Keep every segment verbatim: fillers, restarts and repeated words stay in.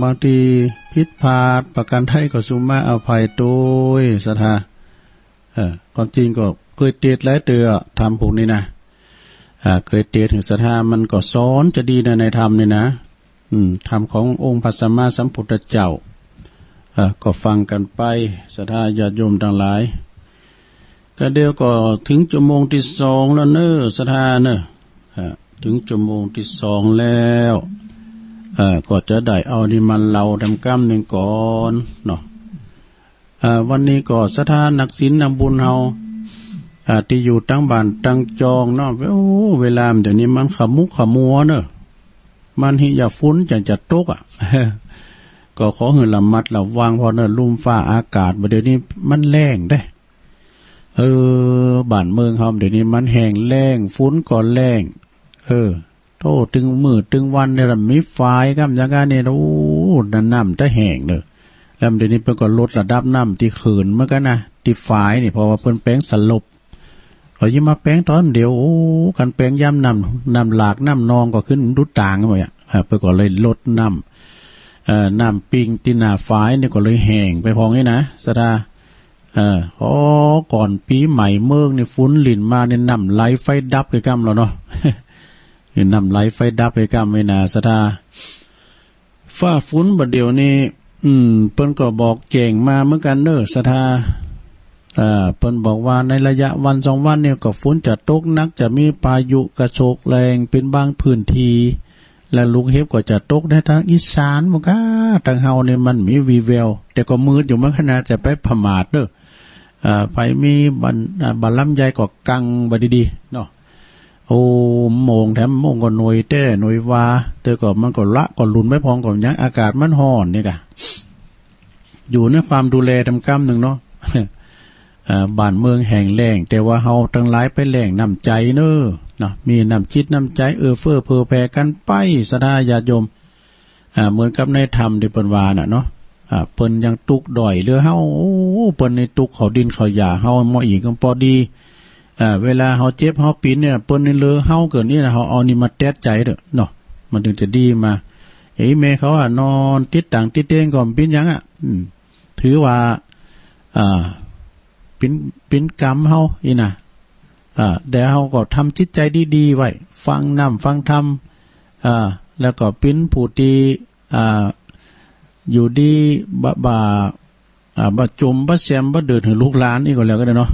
บางทีผิดพลาดประการใดก็สุมาอภัยตวยศรัทธา เออ ความจริงก็เกยเตสน์หลายเตื้อธรรมพวกนี้นะ อ่า เกยเตสน์หื้อศรัทธา มันก็สอนจะดีนะในธรรมนี่นะ อืม ธรรมขององค์พระสัมมาสัมพุทธเจ้า เออ ก็ฟังกั๋นไปศรัทธาญาติโยมตังหลาย ก็เดี๋ยวก็เถิงจั่วโมงตี้สองแล้วเน่อศรัทธาเน่อ อ่า เถิงจั่วโมงตี้สองแล้ว เออ ก็จะได้เอานี่มาเล่าแถมกำนึ่งก่อนเนาะ อ่า วันนี้ก็ศรัทธานักศีลนักบุญเฮา อ่า ตี้อยู่ตังบ้านตังจองเนาะ โอ้ เวลาเดี๋ยวนี้มันขมุกขมัวเน่อ มันหิยะฝนจั่งจะตกอะ ก็ขอหื้อระมัดระวังพ่องเน่อ ลมฟ้าอากาศบ่าเดี๋ยวนี้มันแล้งเด้ เออ บ้านเมืองเฮาเดี๋ยวนี้มันแห้งแล้ง ฝนก็แล้ง เออ โธ่ ตึงมื้อตึงวันนี่ละมีฝายกำอย่างกั๋นนี่ โอ้ น้ำ น้ำจะแห้งเน่อ แล้วเดี๋ยวนี้เปิ้นก็ลดระดับน้ำตี้เขื่อนเหมือนกั๋นนะ ตี้ฝายนี่ เพราะว่าเปิ้นแปงสลบ ก็ยิ่งมาแปงต๋อนเดียว โอ้ คันแปงยามน้ำ น้ำหลากน้ำนองก็ขึ้นดุตางหมดอะ อ่า เปิ้นก็เลยลดน้ำ เอ่อ น้ำปิงตี้หน้าฝายนี่ก็เลยแห้งไปพ่องนี่นะศรัทธา เอ่อ โอ้ ก่อนปี๋ใหม่เมิกนี่ฝนหลิ้นมานี่น้ำไหลไฟดับเลยกำแล้วเนาะ น้ำไหลไฟดับเลยกำนี่นะศรัทธา ฟ้าฝนบ่าเดี๋ยวนี้ อืม เปิ้นก็บอกแจ้งมาเหมือนกั๋นเน่อศรัทธา เอ่อ เปิ้นบอกว่าในระยะวันสองวันนี่ก็ฝนจะตกหนัก จะมีพายุกระโชกแรงเป๋นบางพื้นที่ และลูกเห็บก็จะตกในตางอีสานหมดก้า ตางเฮานี่มันมีวีแวว แต่ก็มืดอยู่เหมือนกั๋นนะ จะไปประมาทเน่อ อ่า ใผมีบ้าน อ่า บ้านลำไยก็กังบ่าดีๆ เนาะ โอ้ โมงแถมโมงก็หน่วยแต๊หน่วยว่า แต่ก็มันก็ละก็หลุ่นไปพ่องก็ยัง อากาศมันฮ้อนนี่ก้า อยู่ในความดูแลแถมกำนึ่งเนาะ เอ่อ บ้านเมืองแห้งแล้ง แต่ว่าเฮาตังหลายไปแล้งน้ำใจ๋เน่อ เนาะ มีน้ำจิตน้ำใจ๋เอื้อเฟื้อเผื่อแผ่กั๋นไปศรัทธาญาติโยม อ่า เหมือนกับในธรรมตี้เปิ้นว่าน่ะเนาะ อ่า เปิ้นยังตุ๊กข์ด้อยเหลือเฮา โอ้ เปิ้นนี่ตุ๊กข์ข้าวดินข้าวยา เฮาหม้ออีกก็ปอดี อ่า เวลาเฮาเจ็บเฮาปิ๋นเนี่ย เปิ้นนี่เหลือเฮาเกิ๋นนี่นะ เฮาเอานี่มาแตะใจ๋เต๊อะเนาะ มันจึงจะดีมา เอ้ย แม่เขาอะนอนติดตั๋งติดเตียงก็บ่เป๋นหยังอะ อืม ถือว่า อ่า เป๋น เป๋นกรรมเฮาอี้นะ อ่า แต่เฮาก็ทำจิตใจ๋ดีๆ ไว้ ฟังน้ำฟังธรรม อ่า แล้วก็เป๋นผู้ตี้ อ่า อยู่ดี บ่ บ่ อ่า บ่จม บ่แซม บ่เดือดหื้อลูกหลานอี้ก็แล้วกั๋นเนาะ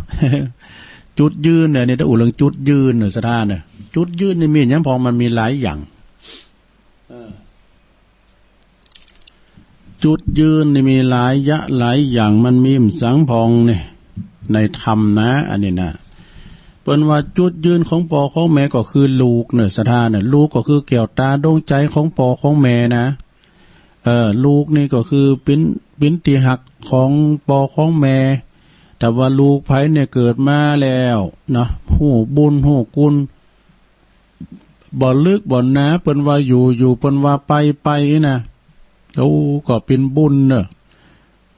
จุดยืนเนี่ย นี่ต้องอู้เรื่องจุดยืนเน่อศรัทธาเน่อ จุดยืนนี่มีหยังพ่อง มันมีหลายอย่าง เออ จุดยืนนี่มีหลายยะหลายอย่าง มันมีหยังพ่องนี่ ในธรรมนะ อันนี้นะ เปิ้นว่าจุดยืนของป้อของแม่ก็คือลูกเน่อศรัทธาเน่อ ลูกก็คือแก้วต๋าดวงใจ๋ของป้อของแม่นะ เออ ลูกนี่ก็คือเป๋น เป๋นตี้ฮักของป้อของแม่ แต่ว่าลูกใผเนี่ยเกิดมาแล้วเนาะ ฮู้บุญฮู้คุณ บ่ลึกบ่หนา เปิ้นว่าอยู่ อยู่ เปิ้นว่าไป ไปนะ โอ้ ก็เป๋นบุญเน่อ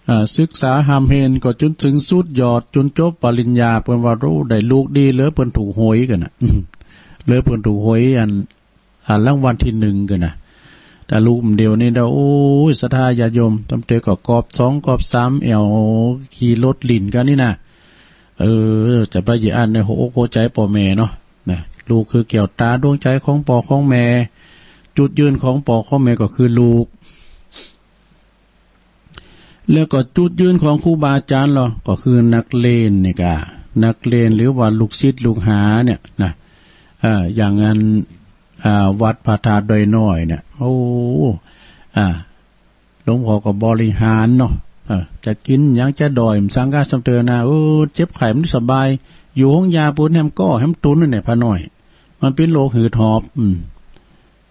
อ่า ศึกษาฮ่ำเฮนก็จ๋นเถิงสุดยอด จ๋นจบปริญญา เปิ้นว่า โอ้ ได้ลูกดี เหลือเปิ้นถูกหวยกั๋นน่ะ เหลือเปิ้นถูกหวยอัน อ่า รางวัลตี้หนึ่งกั๋นน่ะ แต่ลูกเดี๋ยวนี้เนาะ โอ้ย ศรัทธาญาติโยม ตำเตก็กอบสองกอบสาม แอ่ว ขี่รถหลิ้นกั๋นนี่นะ เออ จะไปยี่อั้นในหัวอกหัวใจ๋ป้อแม่เนาะ นะ ลูกคือแก้วต๋าดวงใจ๋ของป้อของแม่ จุดยืนของป้อของแม่ก็คือลูก แล้วก็จุดยืนของครูบาอาจ๋ารย์ลอ ก็คือนักเณรนี่ก้า นักเณรหรือว่าลูกศิษย์ลูกหาเนี่ยนะ เอ่อ อย่างอัน อ่า วัดพระธาตุดอยน้อยเนี่ย โอ้ อ่า หลวงพ่อก็บริหารเนาะ เออ จะกิ๋นหยังจะด่อย บ่สังกัดสำเตอนะ เออ เจ็บไข้บ่สบาย อยู่โฮงยาปู๊นแหมก้อแหมตุ๊นนั่นแหละ พระน้อย มันเป๋นโรคหืดหอบ อืม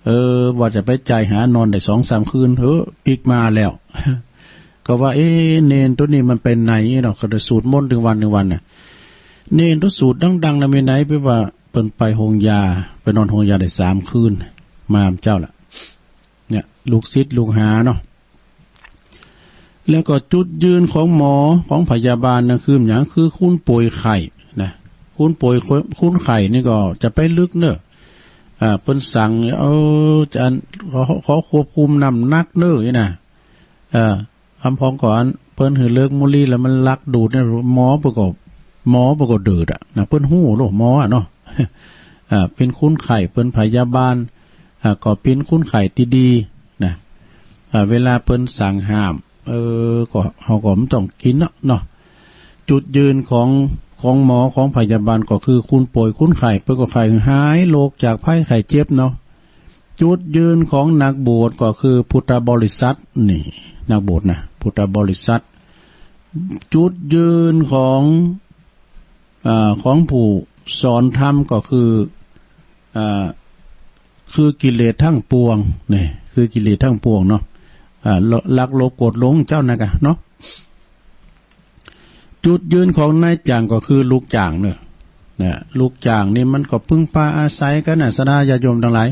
เออ ว่าจะไปจ่ายหานอนได้สองสามคืน เฮ้อ ปิ๊กมาแล้ว ก็ว่า เอ๊ะ เณรโตนี้มันไปไหนเนาะ ก็ได้สูตรมนต์ตึงวันตึงวันน่ะ เณรโตสูตรดังๆ นะ มีไหน ไปว่าเปิ้นไปโฮงยา ไปนอนโฮงยาได้สามคืน มาเจ้าละ เนี่ย ลูกศิษย์ลูกหาเนาะ แล้วก็จุดยืนของหมอของพยาบาลนะ คือหยัง คือคนป่วยไข้นะ คนป่วย คนไข้นี่ก็จะไปลึกเน่อ อ่า เปิ้นสั่ง เออ จะ ขอ ขอควบคุมน้ำหนักเน่อ นี่นะ เออ อำพองก่อน เปิ้นหื้อเลิกบุหรี่แล้วมันลักดูดเนี่ย หมอเปิ้นก็ หมอเปิ้นก็เดือดอะนะ เปิ้นฮู้โลหมออะเนาะ อ่า เปิ้นคนไข้ เปิ้นพยาบาล อ่า ก็เปิ้นคนไข้ตี้ดีนะ อ่า เวลาเปิ้นสั่งห้าม เออ ก็ เฮาก็บ่ต้องกิ๋นเนาะ เนาะ จุดยืนของ ของหมอ ของพยาบาลก็คือคนป่วย คนไข้ เปิ้นก็ใค่หื้อหายโรคจากภัยไข้เจ็บเนาะ จุดยืนของนักบวชก็คือพุทธบริษัท นี่ นักบวชนะ พุทธบริษัท จุดยืนของ อ่า ของผู้สอนธรรมก็คือ อ่า คือกิเลสทั้งปวง นี่ คือกิเลสทั้งปวงเนาะ อ่า ละ- ลัก โลภ โกรธ หลง เจ้านั่นกะเนาะ จุดยืนของนายจ้างก็คือลูกจ้างเนาะ นะ ลูกจ้างนี่มันก็พึ่งพาอาศัยกั๋นนะ ศรัทธาญาติโยมตังหลาย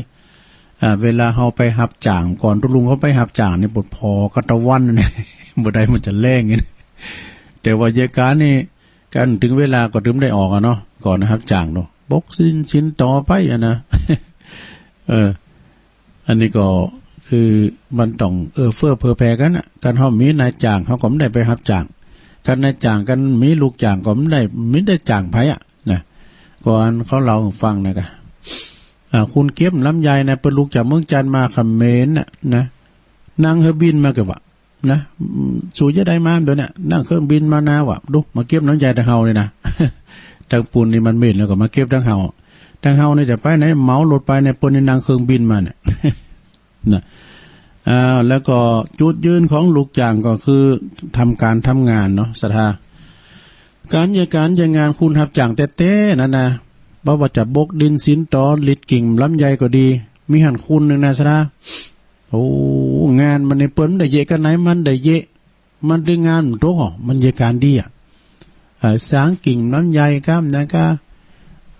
อ่า เวลาเฮาไปฮับจ้าง ก่อนตุ๊ลุงเขาไปฮับจ้างนี่ปวดผอกะตะวันเนี่ย บ่ได้มันจะแล้งเนี่ย แต่ว่าเยอะก๋านนี่ กันเถิงเวลาก็ตึงได้ออกอะเนาะ ก่อนฮับจ้างเนาะ ปกสิน สินต่อไปอะนะ เออ อันนี้ก็คือมันต้องเอื้อเฟื้อเผื่อแผ่กั๋นน่ะ คันเฮามีนายจ้าง เฮาก็บ่ได้ไปฮับจ้าง คันนายจ้าง คันมีลูกจ้างก็บ่ได้ บ่ได้จ้างใผอะนะ ก่อนเขาเล่าหื้อฟังนะกะ อ่า คนเก็บลำไยนะ เปิ้นลุกจากเมืองจันทน์มาเขมรน่ะนะ นั่งเครื่องบินมาเกอะวะ นะ อืม สูจะได้มาเดี๋ยวเนี้ย นั่งเครื่องบินมานะวะ ดู มาเก็บลำไยตังเฮานี่นะ ตังปู้นนี่มันเหม็นแล้วก็มาเก็บตังเฮา ตังเฮานี่จะไปไหน เหมารถไปเนี่ย เปิ้นนี่นั่งเครื่องบินมาเนี่ย นะ อ่า แล้วก็จุดยืนของลูกจ้างก็คือทำก๋านทำงานเนาะ ศรัทธา ก๋านเยียะก๋านเยียะงาน คนฮับจ้างแต๊ๆ นั่นนะ บ่ว่าจะบกดินสินตอ ลิดกิ่งลำไยก็ดี มีหั้นคนนึ่งนะ ศรัทธา โอ้ งานมันนี่เปิ้นบ่ได้เยียะกั๋นไหน มันได้เยียะ มันได้งานมันโต มันเยียะก๋านดีอะ เอ่อ สางกิ่งลำไยก้ามนะกะ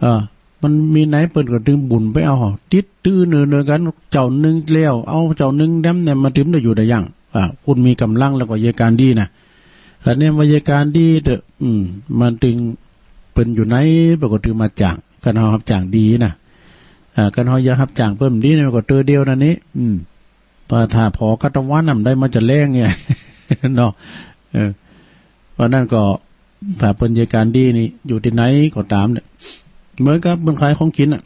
เอ่อ มันมีไหนเปิ้นก็ตึงบุญไปเอา ติดตื้อเนือๆ กั๋น เจ้านึ่งแล้ว เอาเจ้านึ่งแถมเนี่ย มันตึงได้อยู่ได้ยั้ง อ่า คนมีก๋ำลังแล้วก็เยียะก๋านดีนะ คันเนี่ยว่าเยียะก๋านดีเต๊อะ อืม มันตึง เปิ้นอยู่ไหน เปิ้นก็ตึงมาจ้าง คันเฮาฮับจ้างดีนะ อ่า คันเฮาอยากฮับจ้างเปิ้นดีเนี่ย มันก็เตื้อเดียวนั่นนี่ อืม ว่าถ้าผอกะตะวันน่ะ บ่ได้มันจะแล้งเนี่ย เนาะ เออ เพราะนั้นก็ ถ้าเปิ้นเยียะก๋านดีนี่ อยู่ตี้ไหนก็ต๋ามเนี่ย เหมือนกับเปิ้นขายของกิ๋นน่ะ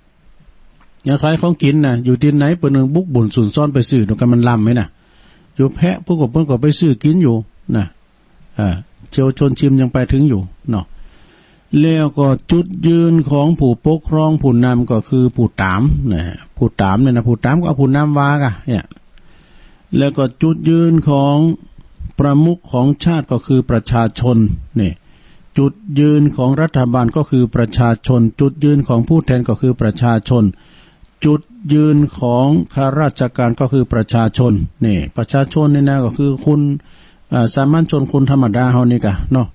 อย่างขายของกิ๋นน่ะ อยู่ตี้ไหนเปิ้นยังบุกบุ่นสุนซ่อนไปซื้อ ดูกั๋นมันล้ำไหมน่ะ อยู่แพะปุ๊บก็เปิ้นก็ไปซื้อกิ๋นอยู่น่ะ อ่า เชียวชวนชิมยังไปเถิงอยู่เนาะ แล้วก็จุดยืนของผู้ปกครองผู้นำก็คือผู้ต๋ามนะ ผู้ต๋ามเนี่ยนะ ผู้ต๋ามก็เอาผู้นำว่ากะเนี่ย แล้วก็จุดยืนของประมุขของชาติก็คือประชาชน นี่ จุดยืนของรัฐบาลก็คือประชาชน จุดยืนของผู้แทนก็คือประชาชน จุดยืนของข้าราชการก็คือประชาชน นี่ ประชาชนนี่นะ ก็คือคน อ่า สามัญชน คนธรรมดาเฮานี่กะเนาะ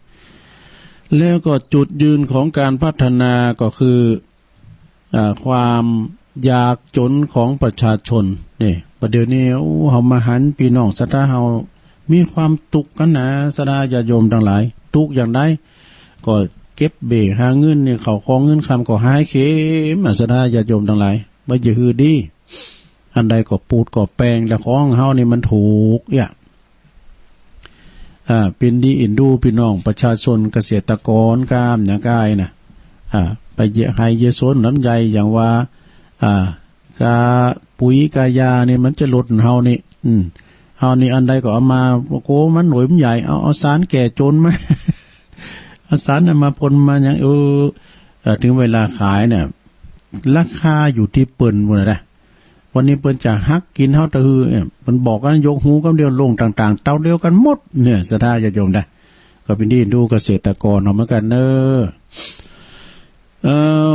แล้วก็จุดยืนของก๋านพัฒนาก็คือ อ่า ความยากจ๋นของประชาชน นี่ ประเดี๋ยวนี้ โอ้ เฮามาหันปี้น้องศรัทธาเฮา มีความตุ๊กข์กั๋นนะ ศรัทธาญาติโยมตังหลาย ตุ๊กข์อย่างใด ก็เก็บเบ้หาเงินนี่ เข้าของเงินคำก็หายเข็มอะ ศรัทธาญาติโยมตังหลาย บ่จะหื้อดี อันใดก็ปูดก็แปง แต่ของเฮานี่มันถูกเยียะ อ่า เป๋นดีเอ็นดูปี้น้องประชาชนเกษตรกรก้ามนะก้ายนะ อ่า ไปเยียะไฮ่เยียะสวนลำไยอย่างว่า อ่า กาปุ๋ยกายานี่มันจะลดเฮานี่ อืม เฮานี่อันใดก็เอามา โอ้โห มันหน่วยมันใหญ่ เอา เอาสารแก้จ๋นมา เอาสารนั้นมาพ่นมาหยัง เออ เอ่อ เถิงเวลาขายเนี่ย ราคาอยู่ตี้เปิ้นพู้นน่ะนะ วันนี้เปิ้นจะหักกิ๋นเฮาตะหื้อเนี่ย เปิ้นบอกกั๋นยกฮูกำเดียวลงต่างๆ เต้าเดียวกั๋นหมดเนี่ย ศรัทธาญาติโยมนะ ก็เป๋นดีดูเกษตรกรเฮาเหมือนกั๋นเนาะ เอ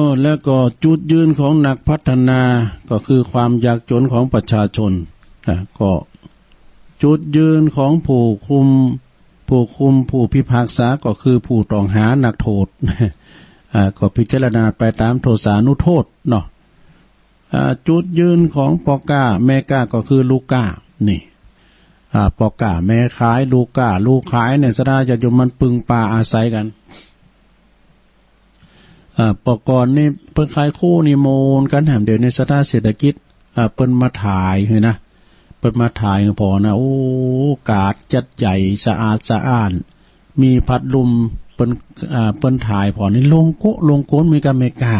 อ แล้วก็จุดยืนของนักพัฒนาก็คือความยากจ๋นของประชาชน อ่ะ ก็จุดยืนของผู้คุม ผู้คุมผู้พิพากษาก็คือผู้ต้องหานักโทษ อ่า ก็พิจารณาไปต๋ามโทษานุโทษเนาะ อ่า จุดยืนของป้อก๊าแม่ก๊าก็คือลูกก๊า นี่ อ่า ป้อก๊าแม่ขาย ลูกก๊าลูกขายเนี่ย ศรัทธาญาติโยม มันปึงปาอาศัยกั๋น อ่า เมื่อก่อนนี่เปิ้นขายคู่นี่โมนกั๋น แหมเดี๋ยวนี้ศรัทธาเศรษฐกิจ อ่า เปิ้นมาถ่ายหื้อนะ ปิ้นมาถ่ายผ่อนะ โอ้ ก๋าดจัดใหญ่ สะอาดสะอ้าน มีพัดลม เปิ้น อ่า เปิ้นถ่ายผ่อนี่ โล่งโก้ โล่งโก้ มีก้าแม่ก้า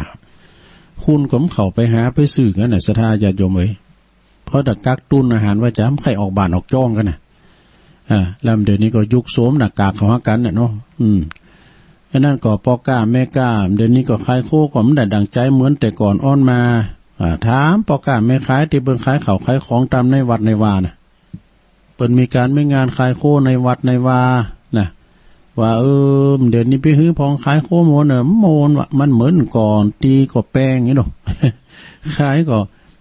คนก็บ่เข้าไปหาไปซื้อกั๋นนะ ศรัทธาญาติโยมเอ๋ย เพราะแต่กักตุนอาหารไว้จะบ่ใค่ออกบ้านออกจ้องกั๋นนะ อ่า แล้วเดี๋ยวนี้ก็ยุคสวมหน้ากากเข้าหากั๋นน่ะเนาะ อืม อันนั้นก็ป้อก๊าแม่ก๊า เดี๋ยวนี้ก็ขายโคก็บ่ได้ดั่งใจ๋เหมือนแต่ก่อนอ้อนมา อ่า ถามป้อก๊าแม่ขายตี้เปิ้นขายข้าวขายของต๋ามในวัดในวานะ เปิ้นมีก๋านมีงานขายโคในวัดในวานะ ว่า เออ เดี๋ยวนี้ไปหื้อผ่องขายโคหมดเน่อ บ่หมดว่า มันเหมือนก่อนตี้ก็แปงนี่เนาะ ขายก็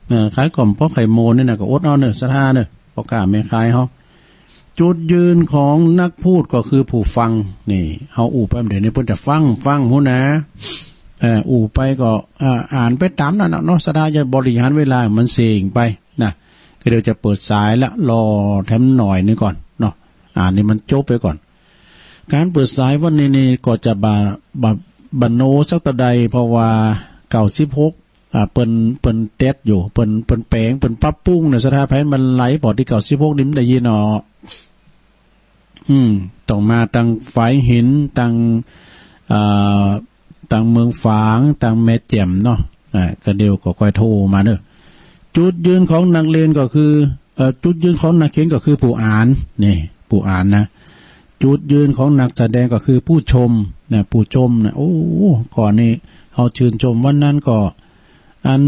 เออ ขายก็บ่ใค่หมดนี่นะ ก็อดเอาเน่อ ศรัทธาเน่อ ป้อก๊าแม่ขายเฮา จุดยืนของนักพูดก็คือผู้ฟัง นี่ เฮาอู้ไปเดี๋ยวนี้เปิ้นจะฟัง ฟังพู้นนะ เออ อู้ไปก็ อ่า อ่านไปต๋ามนั้นน่ะเนาะ ศรัทธาจะบริหารเวลามันเสี้ยงไปนะ ก็เดี๋ยวจะเปิดสายละ รอแถมหน่อยนึ่งก่อนเนาะ อ่านนี่มันจบไปก่อน ก๋านเปิดสายวันนี้นี่ก็จะบ่ บ่ บ่โนสักเต้าใด เพราะว่าเก้าสิบหก อ่า เปิ้น เปิ้นเต็ดอยู่ เปิ้น เปิ้นแป๋ง เปิ้นปรับปรุงเน่อ ศรัทธา ไผมันไหลปอดตี้เก้าสิบหกนี่มันได้ยินเนาะ อืม ต้องมาตางฝายหิน ตาง อ่า ตางเมืองฝาง ตางแม่แจ่มเนาะ อ่า ก็เดี๋ยวก็ค่อยโทรมาเน่อ จุดยืนของนักเรียนก็คือ เอ่อ จุดยืนของนักเขียนก็คือผู้อ่าน นี่ ผู้อ่านนะ จุดยืนของนักแสดงก็คือผู้ชมนะ ผู้ชมนะ โอ้ ก่อนนี้เฮาชื่นชมวันนั้นก็ อัน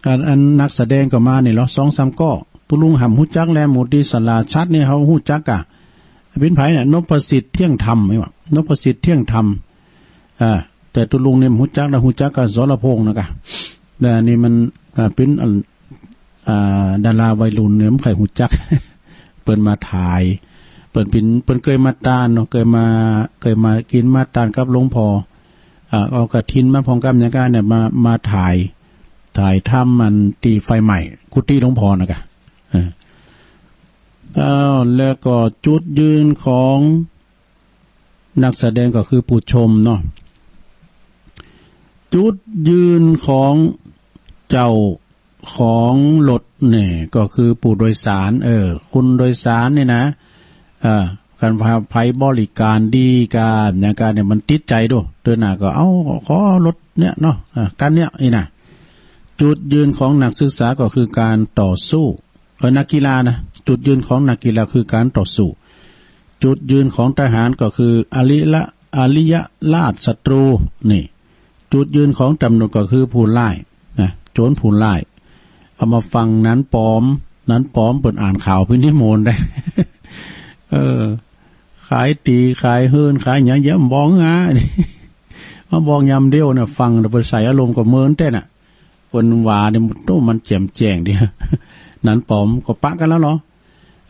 อัน อันนักแสดงก็มานี่เหรอ สองสามก้อ ตุ๊ลุงหำฮู้จักแล หมู่ตี้ศาลาชัดนี่เฮาฮู้จักก่ะ เป๋นใผเนี่ย นพสิทธิ์ เที่ยงธรรม นี่หว่ะ นพสิทธิ์ เที่ยงธรรม อ่า แต่ตุ๊ลุงนี่ฮู้จักนะ ฮู้จักกับสรพงษ์นะก่ะ แต่อันนี้มัน อ่า เป๋นอัน อ่า ดาราวัยรุ่นเนี่ยบ่ใค่ฮู้จัก เปิ้นมาถ่าย เปิ้นเป๋น เปิ้นเกยมาตานเนาะ เกยมา เกยมากิ๋นมาตานกับหลวงพ่อ อ่า เอากฐินมาพ่องก้ำหยังก้าเนี่ย มา มาถ่าย ถ่ายธรรมอันตี้ไฟไหม้กุฏิหลวงพ่อนะก่ะ เออ อ้าว แล้วก็จุดยืนของนักแสดงก็คือผู้ชมเนาะ จุดยืนของเจ้าของรถเนี่ยก็คือผู้โดยสาร เออ คนโดยสารนี่นะ เออ คันว่าใผบริก๋านดีก้า หยังก้าเนี่ยมันติดใจ๋โด เตื้อหน้าก็ เอ้า ขอรถเนี่ยเนาะ เออ คันเนี่ย นี่นะ จุดยืนของนักศึกษาก็คือก๋านต่อสู้ เออ นักกีฬานะ จุดยืนของนักกีฬาคือก๋านต่อสู้ จุดยืนของทหารก็คืออริละ อริยราชศัตรู นี่ จุดยืนของต๋ำรวจก็คือผู้ร้ายนะ โจรผู้ร้าย เอามาฟังหนานป๋อม หนานป๋อมเปิ้นอ่านข่าวพินิจโมนได้ เออ ขายตี๋ ขายเฮือน ขายหยัง เยียะบ่บอกงา มาบอกยามเดียวน่ะ ฟังแล้วเปิ้นใส่อารมณ์ก็เมินแต๊น่ะ เปิ้นว่าเนี่ย โอ้ มันแจ่มแจ้งดี หนานป๋อมก็ปะกั๋นแล้วเหรอ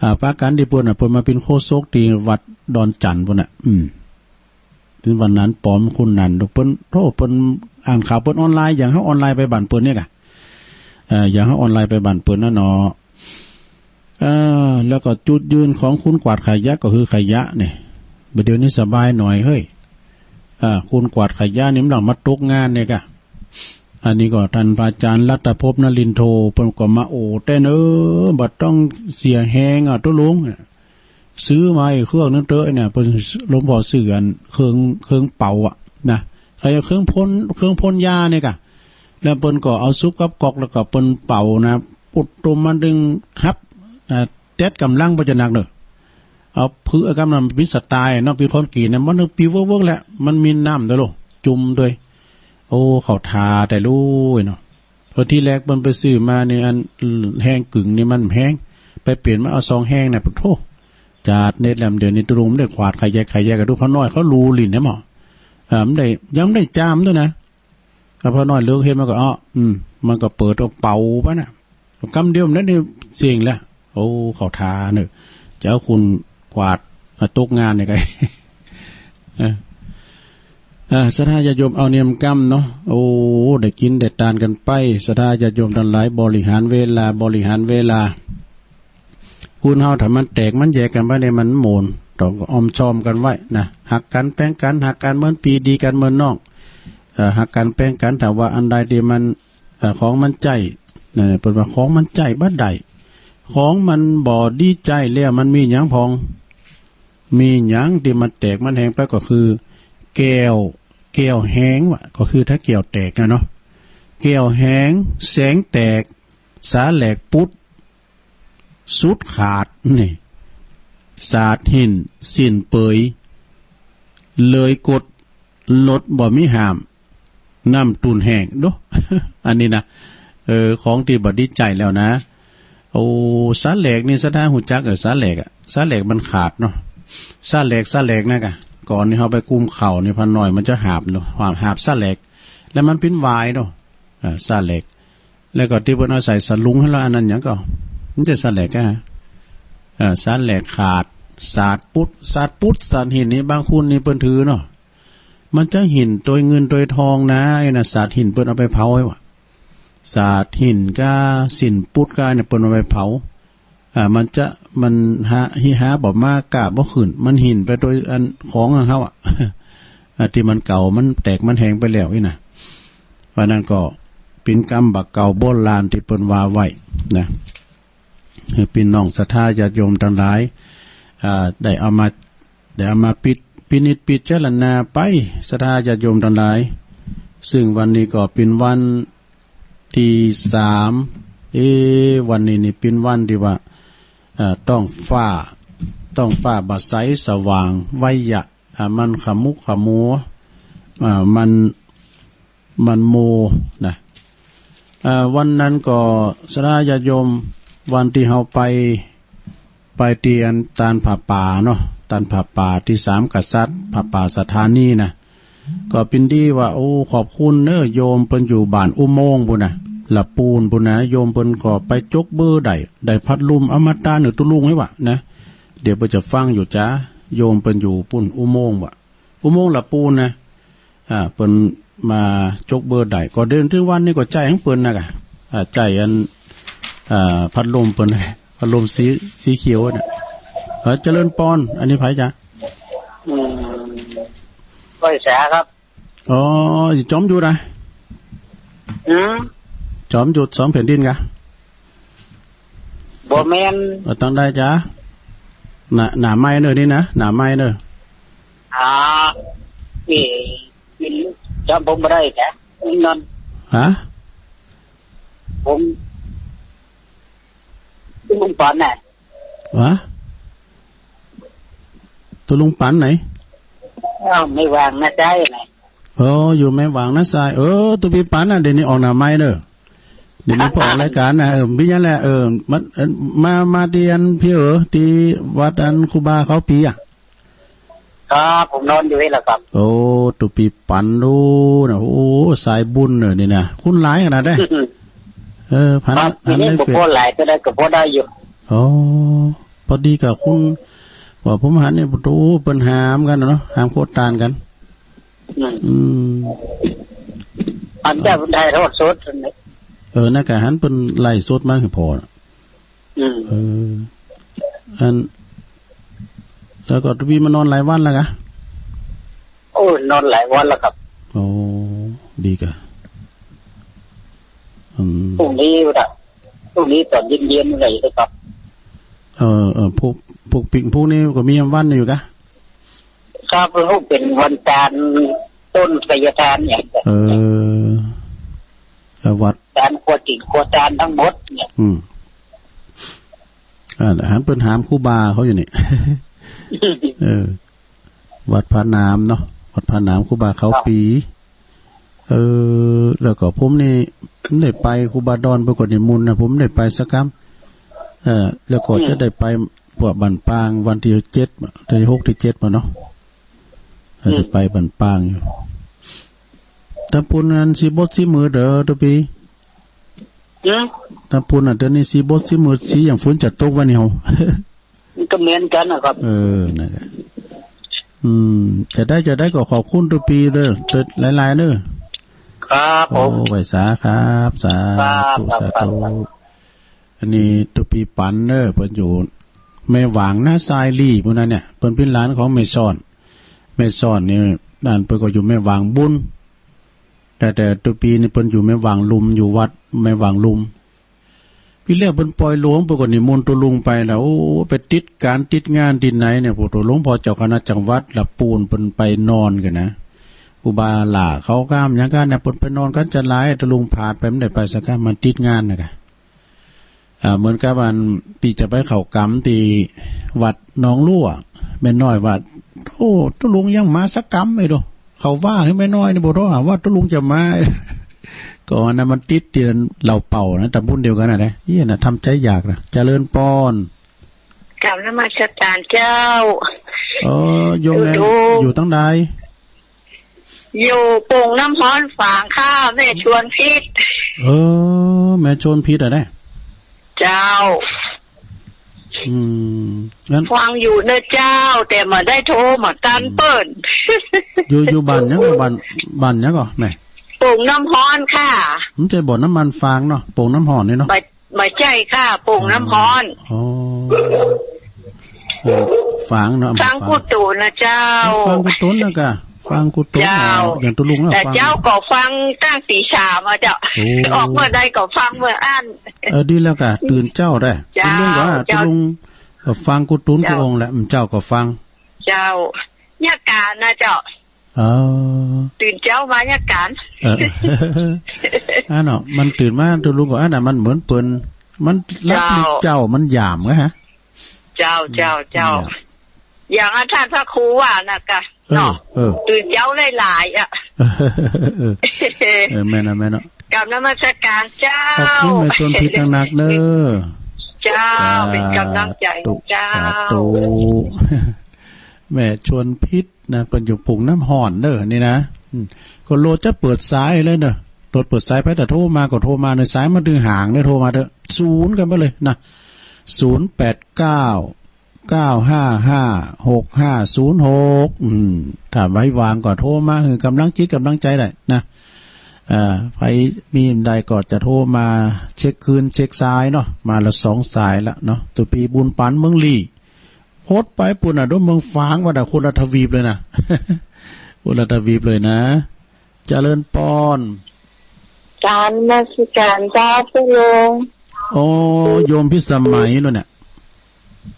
อ่า ปะกั๋นตี้เปิ้นน่ะ เปิ้นมาเป๋นโฆษกตี้วัดดอนจันทน์ปู้นน่ะ อืม ตี้วันหนานป๋อมคนนั้น เปิ้น โธ่ เปิ้นอ่านข่าวเปิ้นออนไลน์ อย่างเฮาออนไลน์ไปบ้านเปิ้นเนี่ยก่ะ เอ่อ อย่างเฮาออนไลน์ไปบ้านเปิ้นน่ะเนาะ เอ่อ แล้วก็จุดยืนของคนกวาดขยะก็คือขยะเนี่ย บ่าเดี๋ยวนี้สบายหน่อยเฮ้ย อ่า คนกวาดขยะนี่มันหลังมาตกงานเนี่ยก่ะ อันนี้ก็ต้านพระอาจ๋ารย์รัตภพนรินโท เปิ้นก็มาโอ้แต๊เน่อ บ่ต้องเสียแฮงอ่ะ ตุ๊ลุง ซื้อมาอีกเครื่องนึ่งเต๊อะเนี่ย เปิ้น หลวงพ่อซื้ออันเครื่อง เครื่องเป่าอ่ะนะ ไอ้เครื่องพ่น เครื่องพ่นยาเนี่ยก่ะ แล้วเปิ้นก็เอาสุบกับก๊อก แล้วก็เปิ้นเป่านะ ปุดตุ่มมันตึงหับ อ่า แต๊ดก่ำลังบ่จะหนักเน่อ เอาพื้นกำลังมีสไตล์เนาะ ปีคอนกรีตนะ มันตึงปิวเวิร์กๆ แหละ มันมีน้ำตวยโล จุ่มตวย โอ้ เข้าท่าแต๊ลู้ยเนาะ เพราะตี้แรกเปิ้นไปซื้อมานี่ อันแฮงกึ่งนี่มันแฮง ไปเปลี่ยนมาเอาสองแฮงน่ะ โธ่ จาดเน็ดแหลม เดี๋ยวนี้ตุ๊ลุงบ่ได้กวาดขยะ ขยะ ก็ดูพ่อน้อยเขาลูหลิ้นเนี่ยหมอ เออ บ่ได้ ยังบ่ได้จามตวยนะ แล้วพ่อน้อยเลิกเฮ็ดมันก็ อ้อ อืม มันก็เปิดเอาเป่าไปน่ะ กำเดียวนั้นนี่เสี้ยงแล้ว โอ้ เข้าท่าเน่อ จะเอาคนกวาดมาตกงานเนี่ยก่ะ เออ อ่า ศรัทธาญาติโยม เอาเนียมกำเนาะ โอ้ ได้กิ๋นได้ตานกั๋นไป ศรัทธาญาติโยมตังหลาย บริหารเวลา บริหารเวลา คนเฮาถ้ามันแตกมันแยกกั๋นไปเนี่ยมันโหมน ต้องออมชอมกั๋นไว้นะ ฮักกั๋นแป้งกั๋น ฮักกั๋นเหมือนปี้ ดีกั๋นเหมือนน้อง เอ่อ ฮักกั๋นแป้งกั๋น ถ้าว่าอันใดตี้มัน เอ่อ ของมันใจ๊ นั่นแหละ เปิ้นว่าของมันใจ๊บ่ได้ ของมันบ่ดีใจ๊แล้วมันมีหยังพ่อง มีหยังตี้มันแตกมันแหงไปก็คือ แก้ว แก้วแหงวะ ก็คือถ้าแก้วแตกนะเนาะ แก้วแหง แสงแตก สาแหลกปุด สุดขาดนี่ สาดหิ้น สิ้นเปย เลยกด รถบ่มีห้าม น้ำตูนแห้งโด อันนี้นะ เออ ของตี้บ่ดีใจ๊แล้วนะ โอ้ สาแหลกนี่ สาดาฮู้จัก เออ สาแหลกอะ สาแหลกมันขาดเนาะ สาแหลก สาแหลกนะกะ ก่อนนี่เฮาไปกุมเข่านี่ พระน้อยมันจะหาบเนาะ หาบ หาบสาแหลก แล้วมันปิ้นวายเนาะ อ่า สาแหลก แล้วก็ตี้เปิ้นเอาใส่สลุงหั้นละ อันนั้นหยังก็ มันจะสาแหลกอะ เอ่อ สาแหลกขาด สาดปุด สาดปุด สาดหิ้นนี่ บางคนนี่เปิ้นถือเนาะ มันจะหิ้นตวยเงินตวยทองนะ ไอ้น่ะ สาดหิ้นเปิ้นเอาไปเผาไอ้วะ สาดหิ้นก้า สิ้นปุดก้าเนี่ย เปิ้นเอาไปเผา อ่า มันจะ มันหา หิ้นหาบ่มา ก้าบ่ขึ้น มันหิ้นไปตวยอันของของเฮาอะ อ่า ตี้มันเก่า มันแตก มันแหงไปแล้วอี้นะ ว่านั้นก็เป๋นกำบ่าเก่าโบราณตี้เปิ้นว่าไว้นะ หื้อปี้น้องศรัทธาญาติโยมตังหลาย อ่า ได้เอามา ได้เอามาปิด พินิจพิจารณาไป ศรัทธาญาติโยมตังหลาย ซึ่งวันนี้ก็เป๋นวันตี้สาม เอ๊ะ วันนี้นี่เป๋นวันตี้ว่า เอ่อ ต๊องฟ้า ต๊องฟ้าบ่ใสสว่างไวยะ อ่า มันขมุกขมัว อ่า มัน มันโมนะ อ่า วันนั้นก็ศรัทธาญาติโยม วันตี้เฮาไป ไปตี้อันตานผ้าป่าเนาะ ตานผ้าป่าตี้สามกษัตริย์ ผ้าป่าสถานีนะ ก็เป๋นดีว่า โอ้ ขอบคุณเน้อ โยมเปิ้นอยู่บ้านอุโมงค์ปู้นนะ ละปูนปู้นนะ โยมเปิ้นก็ไปจกเบอได้ ได้พัดลมอมตะเน้อตุ๊ลุงไอ้วะนะ เดี๋ยวเปิ้นจะฟังอยู่จ้า โยมเปิ้นอยู่ปู้นอุโมงค์วะ อุโมงค์ละปูนนะ อ่า เปิ้นมาจกเบอได้ ก็เดินถึงวันนี้ก็ใจ๊ของเปิ้นนะกะ อ่า ใจ๊อัน อ่า พัดลมเปิ้น พัดลมสี สีเขียวน่ะ เออ เจริญปอน อันนี้ใผจ๊ะ อืม ก้อยสาครับ อ๋อ จอมยุทธนะ อืม จอมยุทธสองแผ่นดินกะ บ่แม่น เออ ตังใดจ๊ะ หน้า หน้าไมค์เน้อนี่นะ หน้าไมค์เน้อ อ๋อ เอ้ย จำผมบ่ได้จ้ะ นอน ฮะ ผม ลุงปอนน่ะ ฮะ ตุ๊ลุงปันไหน อ้าว แม่หว่างนาซายน่ะ เออ อยู่แม่หว่างนาซาย เออ ตุ๊ปี้ปันน่ะ เดี๋ยวนี้ออกหน้าไมค์เน้อ เดี๋ยวนี้พอออกรายก๋านนะ เออ เป๋นหยังแหละ เออ มา เอ่อ มา มาตี้อันปี้เอ๋อ ตี้วัดอันครูบาเขาปี๋อะ ครับ ผมนอนอยู่นี่แหละครับ โอ้ ตุ๊ปี้ปันดูนะ โอ้ สายบุญเน้อนี่นะ คุณหลายขนาดใด เออ หัน ครับ หันในเฟซ ตี้นี่บ่พอหลายเต้าใดก็พอได้อยู่ อ๋อ พอดีกับคุณ ว่าผมหันนี่ โอ้ เปิ้นหามกั๋นเนาะ หามโคตานกั๋น อืม อืม อันเจ้าเปิ้นถ่ายทอดสดนั่นแหละ เออ นั่นกะหันเปิ้นไลฟ์สดมาหื้อผ่อ อืม เออ อัน แล้วก็ตุ๊ปี้มานอนหลายวันแล้วกะ โอ้ นอนหลายวันแล้วครับ โอ้ ดีกะ อืม พรุ่งนี้ละ พรุ่งนี้ต๋อนเย็นๆ นี่แหละครับ เออ เออ พวก พวกปิ๊ง พวกนี้ก็มีวันอยู่กะ ครับ พวกเป๋นวันจาน ต้นไทรทานเนี่ย เออ เออ วัด จานครัวจิ๋งครัวจานทั้งหมดเนี่ย อืม อ่า หันเปิ้นหามครูบาเขาอยู่นี่ เออ วัดผาหนามเนาะ วัดผาหนามครูบาเขาปี๋ เออ แล้วก็ผมนี่ได้ไปครูบาดอน ไปกวดนิมนต์นะ ผมได้ไปสักกำ เออ แล้วก็จะได้ไปพวกบ้านปางวันตี้เจ็ด ตี้หกตี้เจ็ดบ่เนาะ เออ ได้ไปบ้านปางอยู่ ตางปู้นนั้นสีบดสีมืดเด้อตุ๊ปี้ หือ ตางปู้นน่ะ เดี๋ยวนี้สีบดสีมืด สีอย่างฝนจะตกวะเนี่ย มันก็เหมือนกั๋นนะครับ เออ นั่นแหละ อืม จะใด จะใดก็ขอบคุณตุ๊ปี้เด้อ เด้อ หลายๆ เด้อ ครับผม โอ้ ไหว้สาครับ สาธุ ครับ สาธุ ครับ อันนี้ตุ๊ปี้ปันเน้อ เปิ้นอยู่แม่หว่างนาซายลี่ปู้นนะเนี่ย เปิ้นเป๋นหลานของแม่ซ้อน แม่ซ้อนนี่ นั่นเปิ้นก็อยู่แม่หว่างบุญ แต่ แต่ตุ๊ปี้นี่เปิ้นอยู่แม่หว่างลุม อยู่วัดแม่หว่างลุม ปี๋แรกเปิ้นป่อยหลวง เปิ้นก็นิมนต์ตุ๊ลุงไปนะ โอ้ ไปติดก๋านติดงานตี้ไหนเนี่ย โอ้โห หลวงป้อเจ้าคณะจังหวัดละปูนเปิ้นไปนอนกั๋นนะ ครูบาหล้าเขาก้ามหยังกั๋นเนี่ย เปิ้นไปนอนกั๋นจะหลาย ตุ๊ลุงผาดไป บ่ได้ไปสักก้า มันติดงานนะกะ อ่า เหมือนกับอันตี้จะไปเข้ากรรมตี้วัดหนองลู่ แม่น้อยว่า โอ้ ตุ๊ลุงยังมาสักกรรมไม่รู้ เขาว่าหื้อแม่น้อยนี่บ่โทรหาว่าตุ๊ลุงจะมา ก็อันนั้นมันติดตี้เหล่าเป่านะ ตำบลเดียวกั๋นนะเด้ เอี้ยนะ ทำใจ๋อยากนะ เจริญปอน กราบนมัสการเจ้า เออ โยมแม่ อยู่ตางใด อยู่โป่งน้ำฮ้อนฝางค่ะ แม่ชวนพิษ เออ แม่ชวนพิษอะนะ เจ้า อืม งั้น ฟังอยู่นะเจ้า แต่บ่ได้โทรมาตันเปิ้น อยู่ อยู่บ้านหยัง บ้าน บ้านหยังก่อแม่ โป่งน้ำฮ้อนค่ะ มันใจ้บ่อน้ำมันฝางเนาะ โป่งน้ำฮ้อนนี่เนาะ บ่ บ่ใจ้ค่ะ โป่งน้ำฮ้อน อ๋อ โอ้ ฝางเนาะ ฝางกู้ตั๋นนะเจ้า ฝางกู้ตั๋นนะกะ ฝางกู้ตั๋น เจ้า อย่างตุ๊ลุงอะ แต่ ฝาง เจ้าก็ฟังตั้งตีสามอะเจ้า โอ้ ออกเมื่อใดก็ฟังเมื่ออั้น เออ ดีแล้วกะ ตื่นเจ๊าได้ เจ้า ตุ๊ลุงก็ว่า เจ้า ตุ๊ลุงก็ฟังกู้ตั๋นกู้องค์แหละ อืม เจ้าก็ฟัง เจ้า เยียะก๋านนะเจ้า เออ ตื่นเจ๊ามาเยียะก๋าน เออ อันเนาะ มันตื่นมา ตุ๊ลุงก็อันน่ะ มันเหมือนเปิ้น มันหลับลึก เจ้า เจ๊า มันหยามไงฮะ เจ้า เจ้า เจ้า เนี่ย อย่างอันต้านพระครูว่านะกะ เออ เนาะ เออ ตื่นเจ๊าหลายๆ อะ เออ เออ แม่นนะ แม่นนะ กราบนมัสการเจ้า ขอบคุณแม่ชวนพิษนักๆ เน้อ เจ้า สาธุ เป๋นก๋ำลังใจ๋ สาธุ เจ้า สาธุ แม่ชวนพิษนะ เปิ้นอยู่โป่งน้ำฮ้อนเน้อ นี่นะ อืม ก็โลดจะเปิดสายเลยเน้อ โลดเปิดสายไป แต่โทรมาก็โทรมา ในสายมันตึงห่างเน้อ โทรมาเถอะ ศูนย์กั๋นไปเลยนะ ศูนย์แปดเก้า เก้าห้าห้า หกห้าศูนย์หก อืม ถ้าไว้ว่างก็โทรมาหื้อก๋ำลังจิตก๋ำลังใจ๋ได้นะ อ่า ใผมีได้ก็จะโทรมาเช็คคืนเช็คสายเนาะ มาละสองสายละเนาะ ตุ๊ปี๋บุญปันเมืองลี้ โพสต์ไปปู้นน่ะ โดนเมืองฝางว่าน่ะ คนละทวีปเลยนะ คนละทวีปเลยนะ เจริญปอน กราบนมัสการเจ้าตุ๊ลุง โอ้ โยมพิสมัยโน่นน่ะ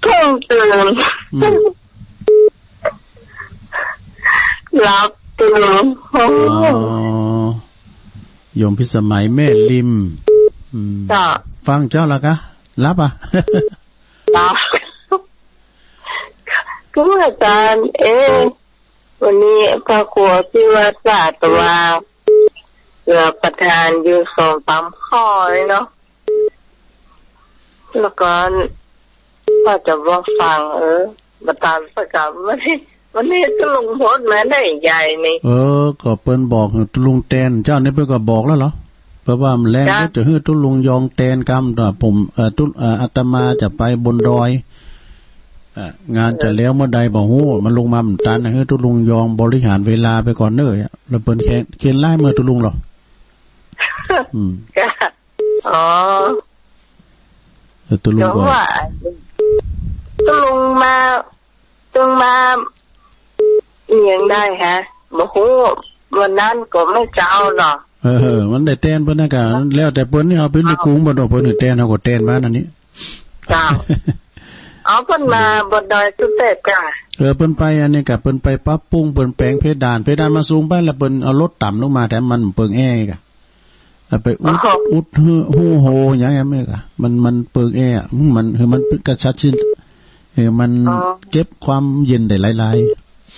เพิ่งตื่น อืม หลับตุ๊ลุง โอ้ อ๋อ โยมพิสมัยแม่ริม อืม เจ้า ฟังเจ้าละกะ หลับอะ เจ้า คืออาจารย์ เอ๊ะ วันนี้พระครูที่วัดป่าตะวา เหลือประธานอยู่สองสามข้อเนาะ แล้วก็ว่าจะบอกฟัง เออ มาตามประกาศวันนี้ วันนี้ตุ๊ลุงโพสต์มาได้ใหญ่นี่ เออ ก็เปิ้นบอกหื้อตุ๊ลุงแตน เจ้านี่เปิ้นก็บอกแล้วเหรอ เพราะว่ามันแลง จ้ะ ก็จะหื้อตุ๊ลุงยองแตนกำ แต่ผม เอ่อ ตุ๊ เอ่อ อาตมาจะไปบนดอย อ่ะ งานจะแล้วเมื่อใดบ่ฮู้ มันลงมาบ่ตันนะ หื้อตุ๊ลุงยองบริหารเวลาไปก่อนเน้อ แล้วเปิ้นเขียน เขียนไลน์มาตุ๊ลุงเหรอ อืม ค่ะ อ๋อ เออ ตุ๊ลุงก็ เดี๋ยวว่า ตุ๊ลุงมา ตุ๊ลุงมา เอียงได้ฮะ บ่ฮู้ วันนั้นก็ไม่เจ้าเนาะ เออ มันได้แตนเปิ้นนะกะ แล้วแต่เปิ้นนี่ เอาเปิ้นอยู่กรุงบ่ดอก เปิ้นหื้อแตน เฮาก็แตนมานั่นนี่ เจ้า เอาเปิ้นมาบนดอยสุเทพจ้ะ เออ เปิ้นไปอันนี้กะ เปิ้นไปปรับปรุง เปิ้นแป๋งเพดาน เพดานมันสูงไป แล้วเปิ้นเอารถต่ำลงมา แต่มันเปิงแอร์กะ เอาไปอุด อ๋อ อุดฮู ฮูโห หยัง หยังไม่กะ มัน มันเปิงแอร์อะ มัน คือมันกระชัดชิด เออ มัน อ๋อ เก็บความเย็นได้หลาย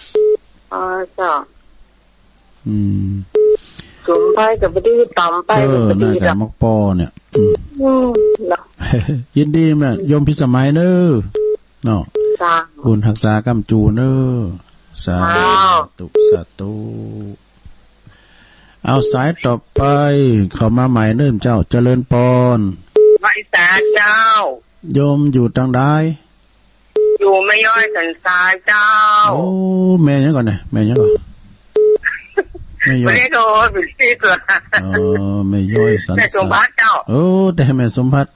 ๆ อ๋อ เจ้า อืม สูงไปก็บ่ดี ต่ำไปก็บ่ดี เออ น่าจะ ดอก มักปอเนี่ย อืม อืม เนาะ ยินดีแม่ โยมพิสมัยเน้อ เนาะ จ้า บุญฮักษาก้ำจูเน้อ สา อ้าว ธุ สาธุ เอาสายต่อไป เข้ามาใหม่เน้อเจ้า เจริญปอน ไหว้สาเจ้า โยมอยู่ตางใด อยู่แม่ย้อยสันทรายเจ้า โอ้ แม่หยังก่อเนี่ย แม่หยังก่อ แม่ย้อย บ่ได้โทร เป๋นชื่อเกิน อ๋อ แม่ย้อยสันทราย แม่สมภัทรเจ้า โอ้ แต่แม่สมภัทร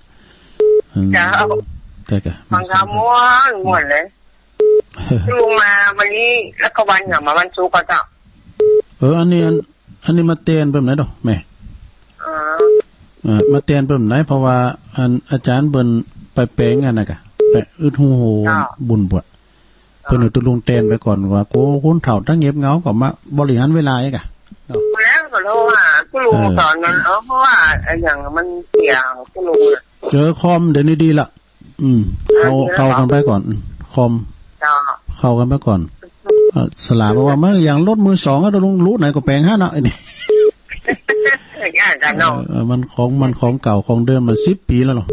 อืม เจ้า แต่กะ ฟังข่าวม่วน ม่วนเลย ลุงมาวันนี้ แล้วก็วันเหงามาวันศุกร์ก็เจ้า เออ อันนี้ อัน อันนี้มาแตนแบบไหนดอกแม่ อ๋อ เอ่อ มาแตนเปิ้นบ่ได้ เพราะว่าอันอาจ๋ารย์เปิ้นไปแป๋งอันนั้นก่ะ ไปอึดฮู้โฮ เจ้า บุญบวช เปิ้นเอาตุ๊ลุงแตนไปก่อนว่า โกคนเฒ่าตังเงียบเหงาก็มาบริหารเวลาอีกอะ แล้วก็โทรหาตุ๊ลุง เออ ต๋อนนั้น เออ เพราะว่าไอ้อย่างมันเสียตุ๊ลุงอะ เออ คอมเดี๋ยวนี้ดีละ อืม เข้า เออ เข้ากันไปก่อน อืม คอม เจ้า เข้ากันไปก่อน เอ่อ สลาบอกว่า มันอย่างรถมือสองอะ ตุ๊ลุง ฮู้ไหนก็แป๋งหั้นน่ะ ไอ้นี่ อย่างนั้นเนาะ เออ เออ มันของ มันของเก่าของเดิม มันสิบปี๋แล้วเหรอ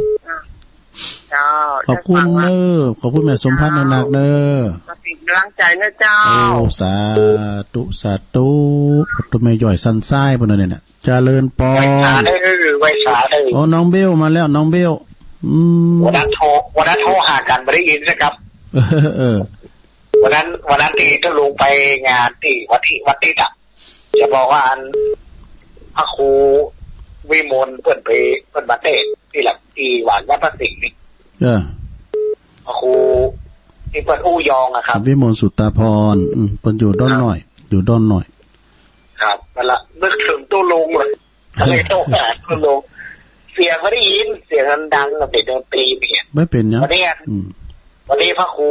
เจ้า ขอบคุณเน้อ ขอบคุณแม่สมพันธ์นักๆเน้อ มาเป็นกำลังใจ๋นะเจ้า โอ้ สาธุ สาธุ โอ้ ตุ๊แม่ย้อยสันทรายปุ้นเน้อเนี่ย เจริญปอน ไหว้สาเน้อ ไหว้สาเน้อ โอ้ น้องเบลมาแล้ว น้องเบล อืม วันนั้นโทร วันนั้นโทรหากั๋นบ่ได้ยินสักกำ เออ เออ วันนั้น วันนั้นตี้ตุ๊ลุงไปงานตี้วัดตี้ วัดตี้อะ จะบอกว่าอันพระครูวิมลเปิ้นไป เปิ้นมาเตศน์ตี้หลังตี้หว่านวัดพระสิงห์นี่ เออ พระครูตี้เปิ้นอู้ยองอะครับ วิมลสุตตาภรณ์ อืม เปิ้นอยู่ดอนน้อย ครับ อยู่ดอนน้อย ครับ นั่นละ นึกเถิงตุ๊ลุงเลย ก็เลยโทรหาตุ๊ลุง เสียงบ่ได้ยิน เสียงมันดังกับเสียงดนตรีเนี่ย บ่เป๋นหยัง วันนี้ อืม วันนี้พระครู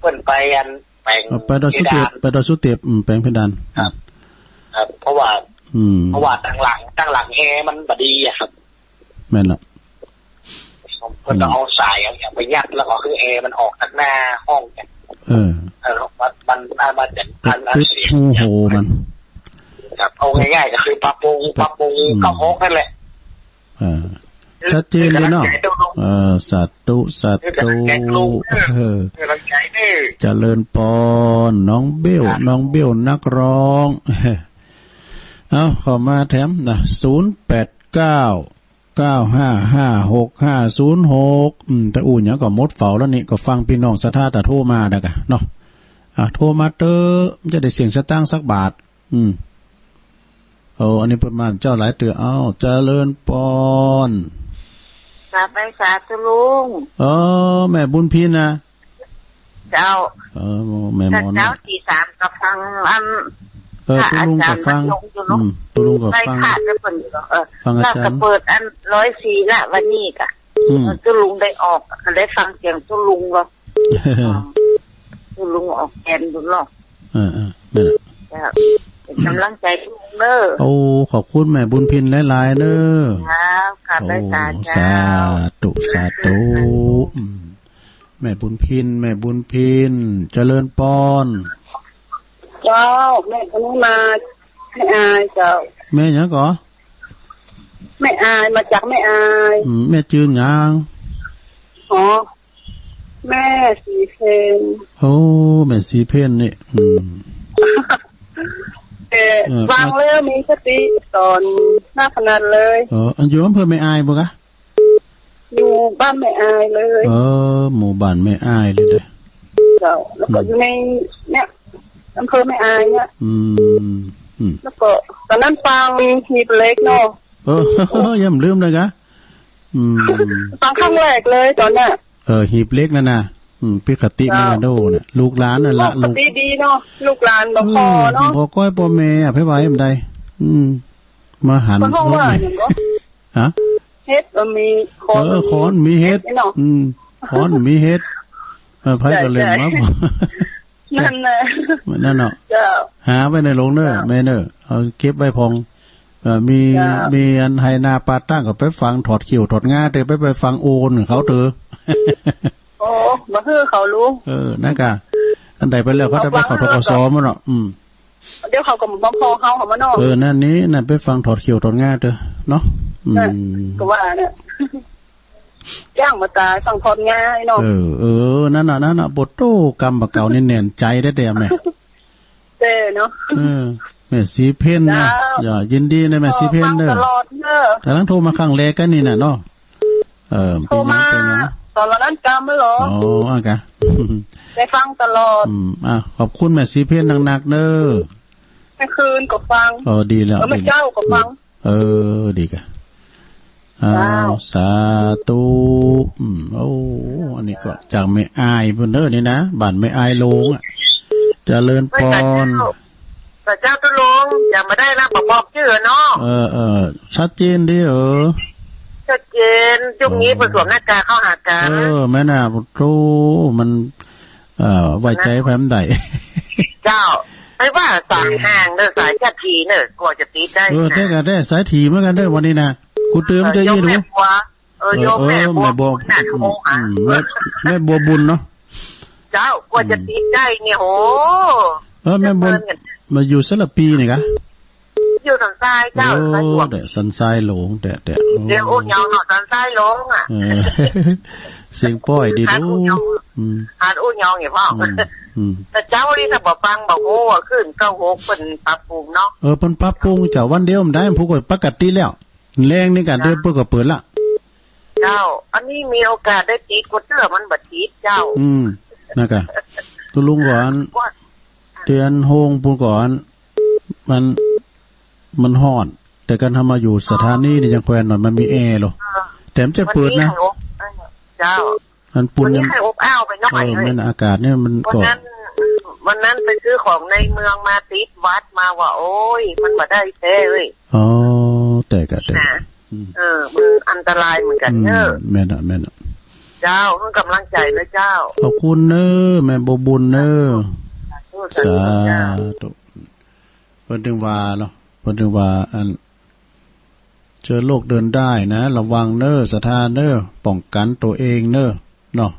เปิ้นไปอัน แป๋ง เอ่อ ไปดอยสุเตป เพดาน ไปดอยสุเตป อืม แป๋งเพดาน ครับ ครับ เพราะว่า อืม เพราะว่าตังหลัง ตังหลังแอร์มันบ่ดีอะครับ แม่นละ เปิ้นก็เอาสายอะ อย่างไปยัด แล้วก็คือแอร์มันออกตังหน้าห้องเนี่ย เออ เออ มัน มัน มันจะ ไป อัน อัน ติด เสียง ฮู้โฮมัน ครับ เอาง่ายๆก็คือปรับปรุง ปรับปรุง อืม เก้าหกนั่นแหละ อ่า ชัดเจนเลยเนาะ เออ สาธุ สาธุ เออ เจริญปอน น้องเบล ครับ น้องเบลนักร้อง เอ้า เข้ามาแถมนะ ศูนย์แปดเก้า เก้าห้าห้าหกห้าศูนย์หก อืม แต่อู้หยังก็หมดเฝ้าแล้วนี่ ก็ฟังปี้น้องศรัทธาตะโทรมาดอกกะเนาะ อ่ะ โทรมาเต๊อะ มันจะได้เสียสตางค์สักบาท อืม โอ้ อันนี้เปิ้นมาเจ้าหลายเตื้อ เอ้า เจริญปอน กราบไหว้สาตุ๊ลุง เออ แม่บุญพินนะ เจ้า เออ แม่หมอนะ เจ้าตีสามก็ฟังอัน เออ ตุ๊ลุงก็ฟัง พระอาจ๋ารย์มันลงอยู่เนาะ อืม ตุ๊ลุงก็ฟัง ไหว้พระเปิ้นก็ เออ ฟังอาจ๋ารย์ แล้วก็เปิดอันร้อยสี่ละวันนี้กะ อืม เออ ตุ๊ลุงได้ออก ได้ฟังเสียงตุ๊ลุงเนาะ ตุ๊ลุงออกแทนอยู่เนาะ เออ เออ นั่นแหละ เจ้า เป๋นก๋ำลังใจ๋ตุ๊ลุงเน้อ โอ้ ขอบคุณแม่บุญพินหลายๆเน้อ ครับ กราบไหว้สา โอ้ เจ้า สาธุ สาธุ อืม แม่บุญพิน แม่บุญพิน เจริญปอน เจ้า แม่คนนี้มา แม่อายเจ้า แม่หยังก่อ แม่อาย มาจากแม่อาย อืม แม่จื้อหยัง อ๋อ แม่ศรีเพญ โอ้ แม่ศรีเพญนี่ อืม เออ เออ ฟังแล้วมีสติต๋อนนักขนาดเลย เออ อันอยู่อำเภอแม่อายบ่กะ อยู่บ้านแม่อายเลย เออ หมู่บ้านแม่อายเลยเด้อ เจ้า แล้วก็ อืม อยู่ในเนี่ย อำเภอแม่อายเนี่ย อืม อืม แล้วก็ต๋อนนั้นฟังหีบเหล็กเนาะ เออ ยังบ่ลืมเลยกะ อืม ฟังครั้งแรกเลยต๋อนนั้น เออ หีบเหล็กนั่นน่ะ อืม ปิ๊กคติ เจ้า มรดกน่ะ ลูกหลานนั่นละ ลูก คติดีเนาะ ลูกหลานบ่พอเนาะ อืม บ่ก้อยป้อแม่อะ ไผว่าแหมใด อืม มาหัน เปิ้นฮ้องว่าหยังก่อ ฮะ เห็ดบ่มี ขอน เออ ขอนมีเห็ด เห็ดเนาะ อืม ขอนมีเห็ด เออ ไผก็เล่นมา ใช่ ใช่ นั่นแหละ นั่นเนาะ เจ้า หาไว้ในโลงเน้อ เจ้า แม่เน้อ เอาเก็บไว้พ่อง เออ มี เจ้า มีอันไฮ่นาป่าตั้งก็ไปฟังถอดเขี้ยวถอดงาเต๊อะ ไป ไปฟังโอนเขาเต๊อะ โอ้ บ่หื้อเขาฮู้ เออ นั่นกะ อันใดไปแล้วเขาจะไปเข้า ธ.ก.ส. หมดเนาะ อืม เดี๋ยวเขาก็มาฟ้องเฮา เขามาเนาะ เออ นั่นนี่ นั่นไปฟังถอดเขี้ยวถอดงาเต๊อะ เนาะ อืม นั่น ก็ว่าเนี่ย จ้างมาต๋ายฟังถอดงาเนาะ เออ เออ นั่นน่ะ นั่นน่ะ โปโต้ กำบ่าเก่านี่แน่นใจ๋แต๊ๆ แม่ เจ้าเนาะ เออ แม่ศรีเพญนะ เจ้า อย่า ยินดีนะแม่ศรีเพญเน้อ ฟังตลอดเน้อ แต่หลังโทรมาครั้งแรกกะนี่น่ะเนาะ เออ โทรมา เป๋นหยัง เป๋นหยัง ต๋อนวันนั้นกำเมื่อหรอ อ๋อ อ่ะกะ ได้ฟังตลอด อืม อ่ะ ขอบคุณแม่ศรีเพญนักๆเน้อ เมื่อคืนก็ฟัง เออ ดีแล้ว เออ เมื่อเจ๊าก็ฟัง อืม เออ ดีกะ อ้าว เจ้า สาธุ อืม โอ้ อันนี้ก็จากแม่อายปุ้นเน้อนี่นะ บ้านแม่อายโลงอะ เจริญปอน เออ สาธุ สาธุตุ๊ลุง จ๋ำบ่ได้ละ บ่บอกจื้อเนาะ เออ เออ ชัดเจนดี เออ ชัดเจน ยุคนี้ อ๋อ บ่สวมหน้ากากเข้าหากั๋น เออ แม่นน่ะ โธ่ มัน เอ่อ ไว้ใจ๋ใผบ่ได้ เจ้า ไปว่าสายห่างเด้อ สายชาตรีเน่อ กลัวจะติดได้ เออ นะ แต๊กะแต๊ สายถี่เหมือนกั๋นเด้อ วันนี้นะ กูเตือน เออ เจ้าอี้หนู โยมแม่บัว เออ โยมแม่บัว เออ แม่บัว นั่น อืม โอ้ อืม แม่ แม่บัวบุญเนาะ เจ้า กลัวจะติดได้เนี่ย อืม โห เออ แม่บัว จะเตือนกั๋น มาอยู่สารภีนี่กะ อยู่สันทรายเจ้า โอ้ สันทรายหลวง แต่ สันทรายหลวง แต่ แต่ โอ้ เดี๋ยวอู้ยองเนาะ สันทรายหลวงอะ เออ เสียงป้อยดี หาดอู้ยอง ดู อืม หาดอู้ยองอยู่พ่อ อืม อืม แต่เจ้านี่ถ้าบ่ฟังบ่ฮู้ว่าขึ้นเก้าหกเปิ้นปรับปรุงเนาะ เออ เปิ้นปรับปรุงเจ้า วันเดียวมันได้ ผู้ก็ปกติแล้ว แลงนี่กะ เจ้า เดี๋ยวเปิ้นก็เปิดละ เจ้า อันนี้มีโอกาสได้ติดกว่าเตื้อมันบ่ติดเจ้า อืม นั่นกะ ตุ๊ลุงก่อน ว่า เตียนโฮงปูนก่อน มัน มันฮ้อน แต่การทำมาอยู่สถานีนี่ยังแควนหน่อย มันมีแอร์หรอ เออ แต่มันจะเปิดนะ วันนี้ไข่อบ เออ เจ้า มันปูน วันนี้ ยัง ไข่อบอ้าวไปหน่อย เออ เฮ้ย มันอากาศเนี่ยมัน วัน ก็ นั้น วันนั้นไปซื้อของในเมืองมาติดหวัดมาว่า โอ้ย มันบ่ได้แต๊เฮ้ย อ๋อ แต่กะแต่ นะ อืม เออ มันอันตรายเหมือนกั๋นเน่อ อืม แม่นน่ะ แม่นน่ะ เจ้า หื้อกำลังใจ๋นะเจ้า ขอบคุณเน่อ แม่บัวบุญเน่อ สาธุ สาธุ สาธุ เจ้า เปิ้นถึงว่าเนาะ เปิ้นถึงว่า อัน เชื้อโรคเดินได้นะ ระวังเน่อ ศรัทธาเน่อ ป้องกั๋นตั๋วเองเน่อ เนาะ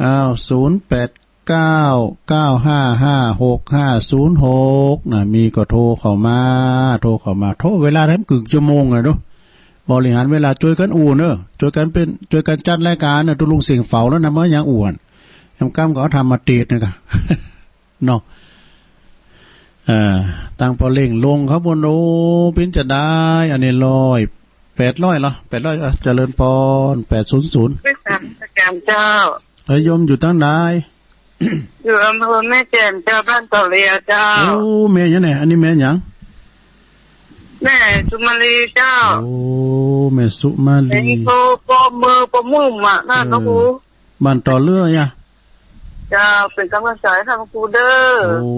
อ้าว ศูนย์แปดเก้า เก้าห้าห้า หกห้าศูนย์หก นะ มีก็โทรเข้ามา โทรเข้ามา โทรเวลาใดมันกึ่งชั่วโมงอะเนาะ บริหารเวลา จ้วยกั๋นอู้เน่อ จ้วยกั๋นเป๋น จ้วยกั๋นจัดรายก๋านเน่อ ตุ๊ลุงเสียงเฝาแล้วนะ มายังอู้อะ ยามก้ำก็เอาธรรมะเตสน์นะกะ เนาะ เอ่อ ตังป้อเล่งลงครับผม โอ้ เป๋นจะได้ อันนี้ร้อย แปดร้อยเหรอ แปดร้อย อ่ะ เจริญปอน แปดศูนย์ศูนย์ ไปสามสกามเจ้า เอ้ย โยมอยู่ตังใด อยู่อำเภอแม่แจ่มเจ้า บ้านต่อเรียเจ้า โอ้ แม่หยังเนี่ย อันนี้แม่หยัง แม่สุมาลีเจ้า โอ้ แม่สุมาลี แม่นี่ก็ป้อมือป้อมือมานะ เออ น้องอู บ้านต่อเรืออะ เจ้า เป๋นก๋ำลังใจ๋หื้อหลวงปู่เน่อ โอ้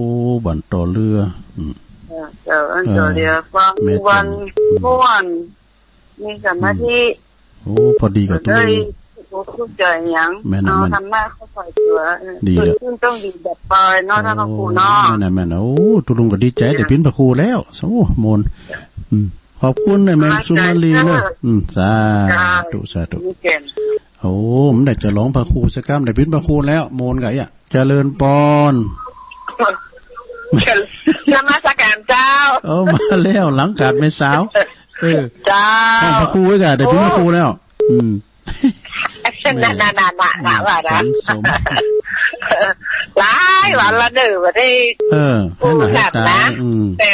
บ้านต่อเรือ อืม เจ้า เจ้า อัน เออ ต่อเรือ ฟัง แม่น วัน อืม ม่วน มีสมาธิ อืม โอ้ พอดีกับตุ๊ลุง ได้ โอ้ เข้าใจ๋หยัง แม่นน่ะ เอา แม่น ธรรมะเข้าใส่ตั๋ว เออ ดีแล้ว ขึ้นต้องดีแบบปอยเนาะ โอ้ ท่านหลวงปู่เนาะ แม่นน่ะ แม่นน่ะ โอ้ ตุ๊ลุงก็ดีใจ๋ ได้เป๋นพระครูแล้ว โอ้ โมน อืม ขอบคุณนะแม่สุมาลีเน่อ สบายใจ๋เน่อ อืม สาธุ สาธุ แม่แจ่ม โอ้ มันได้จะหลวงพระครูสักกำ ได้เป๋นพระครูแล้ว โมนกะเอี้ย เจริญปอน นมัสการเจ้า เออ มาแล้ว หลังกาดแม่สาว เออ เจ้า ห้องพระครูไว้ก่ะ ได้เป๋นพระครูแล้ว โอ้ อืม นั่น นั่น นั่น นั่น ว่านะ สังสม หลายวันละเน่อ บ่ได้ เออ ให้หน่อย ให้ตาย อืม แต่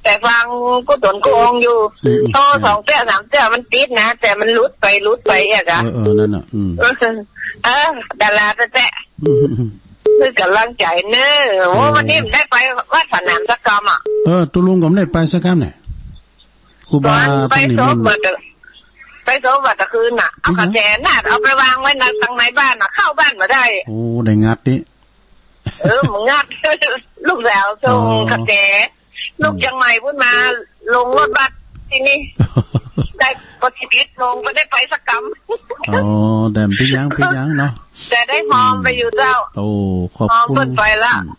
แต่ฟังกู้ต๋นกู้องค์อยู่ อืม อืม โทรสองเตื้อสามเตื้อมันติดนะ แต่มันหลุดไปหลุดไปอะกะ เออ เออ นั่นน่ะ อืม เออ เออ ดาราแต๊ๆ อืม อืม อืม หื้อกำลังใจ๋เน่อ โอ้ โอ้ วันนี้ได้ไปวัดสนามสักกำอะ เออ ตุ๊ลุงก็ได้ไปสักกำเนี่ย ครูบา ต๋อนไป พระนิมนต์ ศพอะ ไปศพอะ ตะคืนน่ะ เอา จริงเหรอ กระแจน่ะ เอาไปวางไว้ใน ตังในบ้านน่ะ เข้าบ้านบ่ได้ โอ้ ได้งัดนี่ เออ มันงัด ลูกสาวส่ง อ๋อ กระแจ ลูกเจียงใหม่ปู๊นมา ลงรถบัสตี้นี่ ได้ปอสิบเอ็ดโมง บ่ได้ไปสักกำ อ๋อ แต่เป๋นหยัง เป๋นหยังเนาะ แต่ได้ฮอมไปอยู่เจ้า โอ้ ขอบคุณ ฮอมเปิ้นไปละ อืม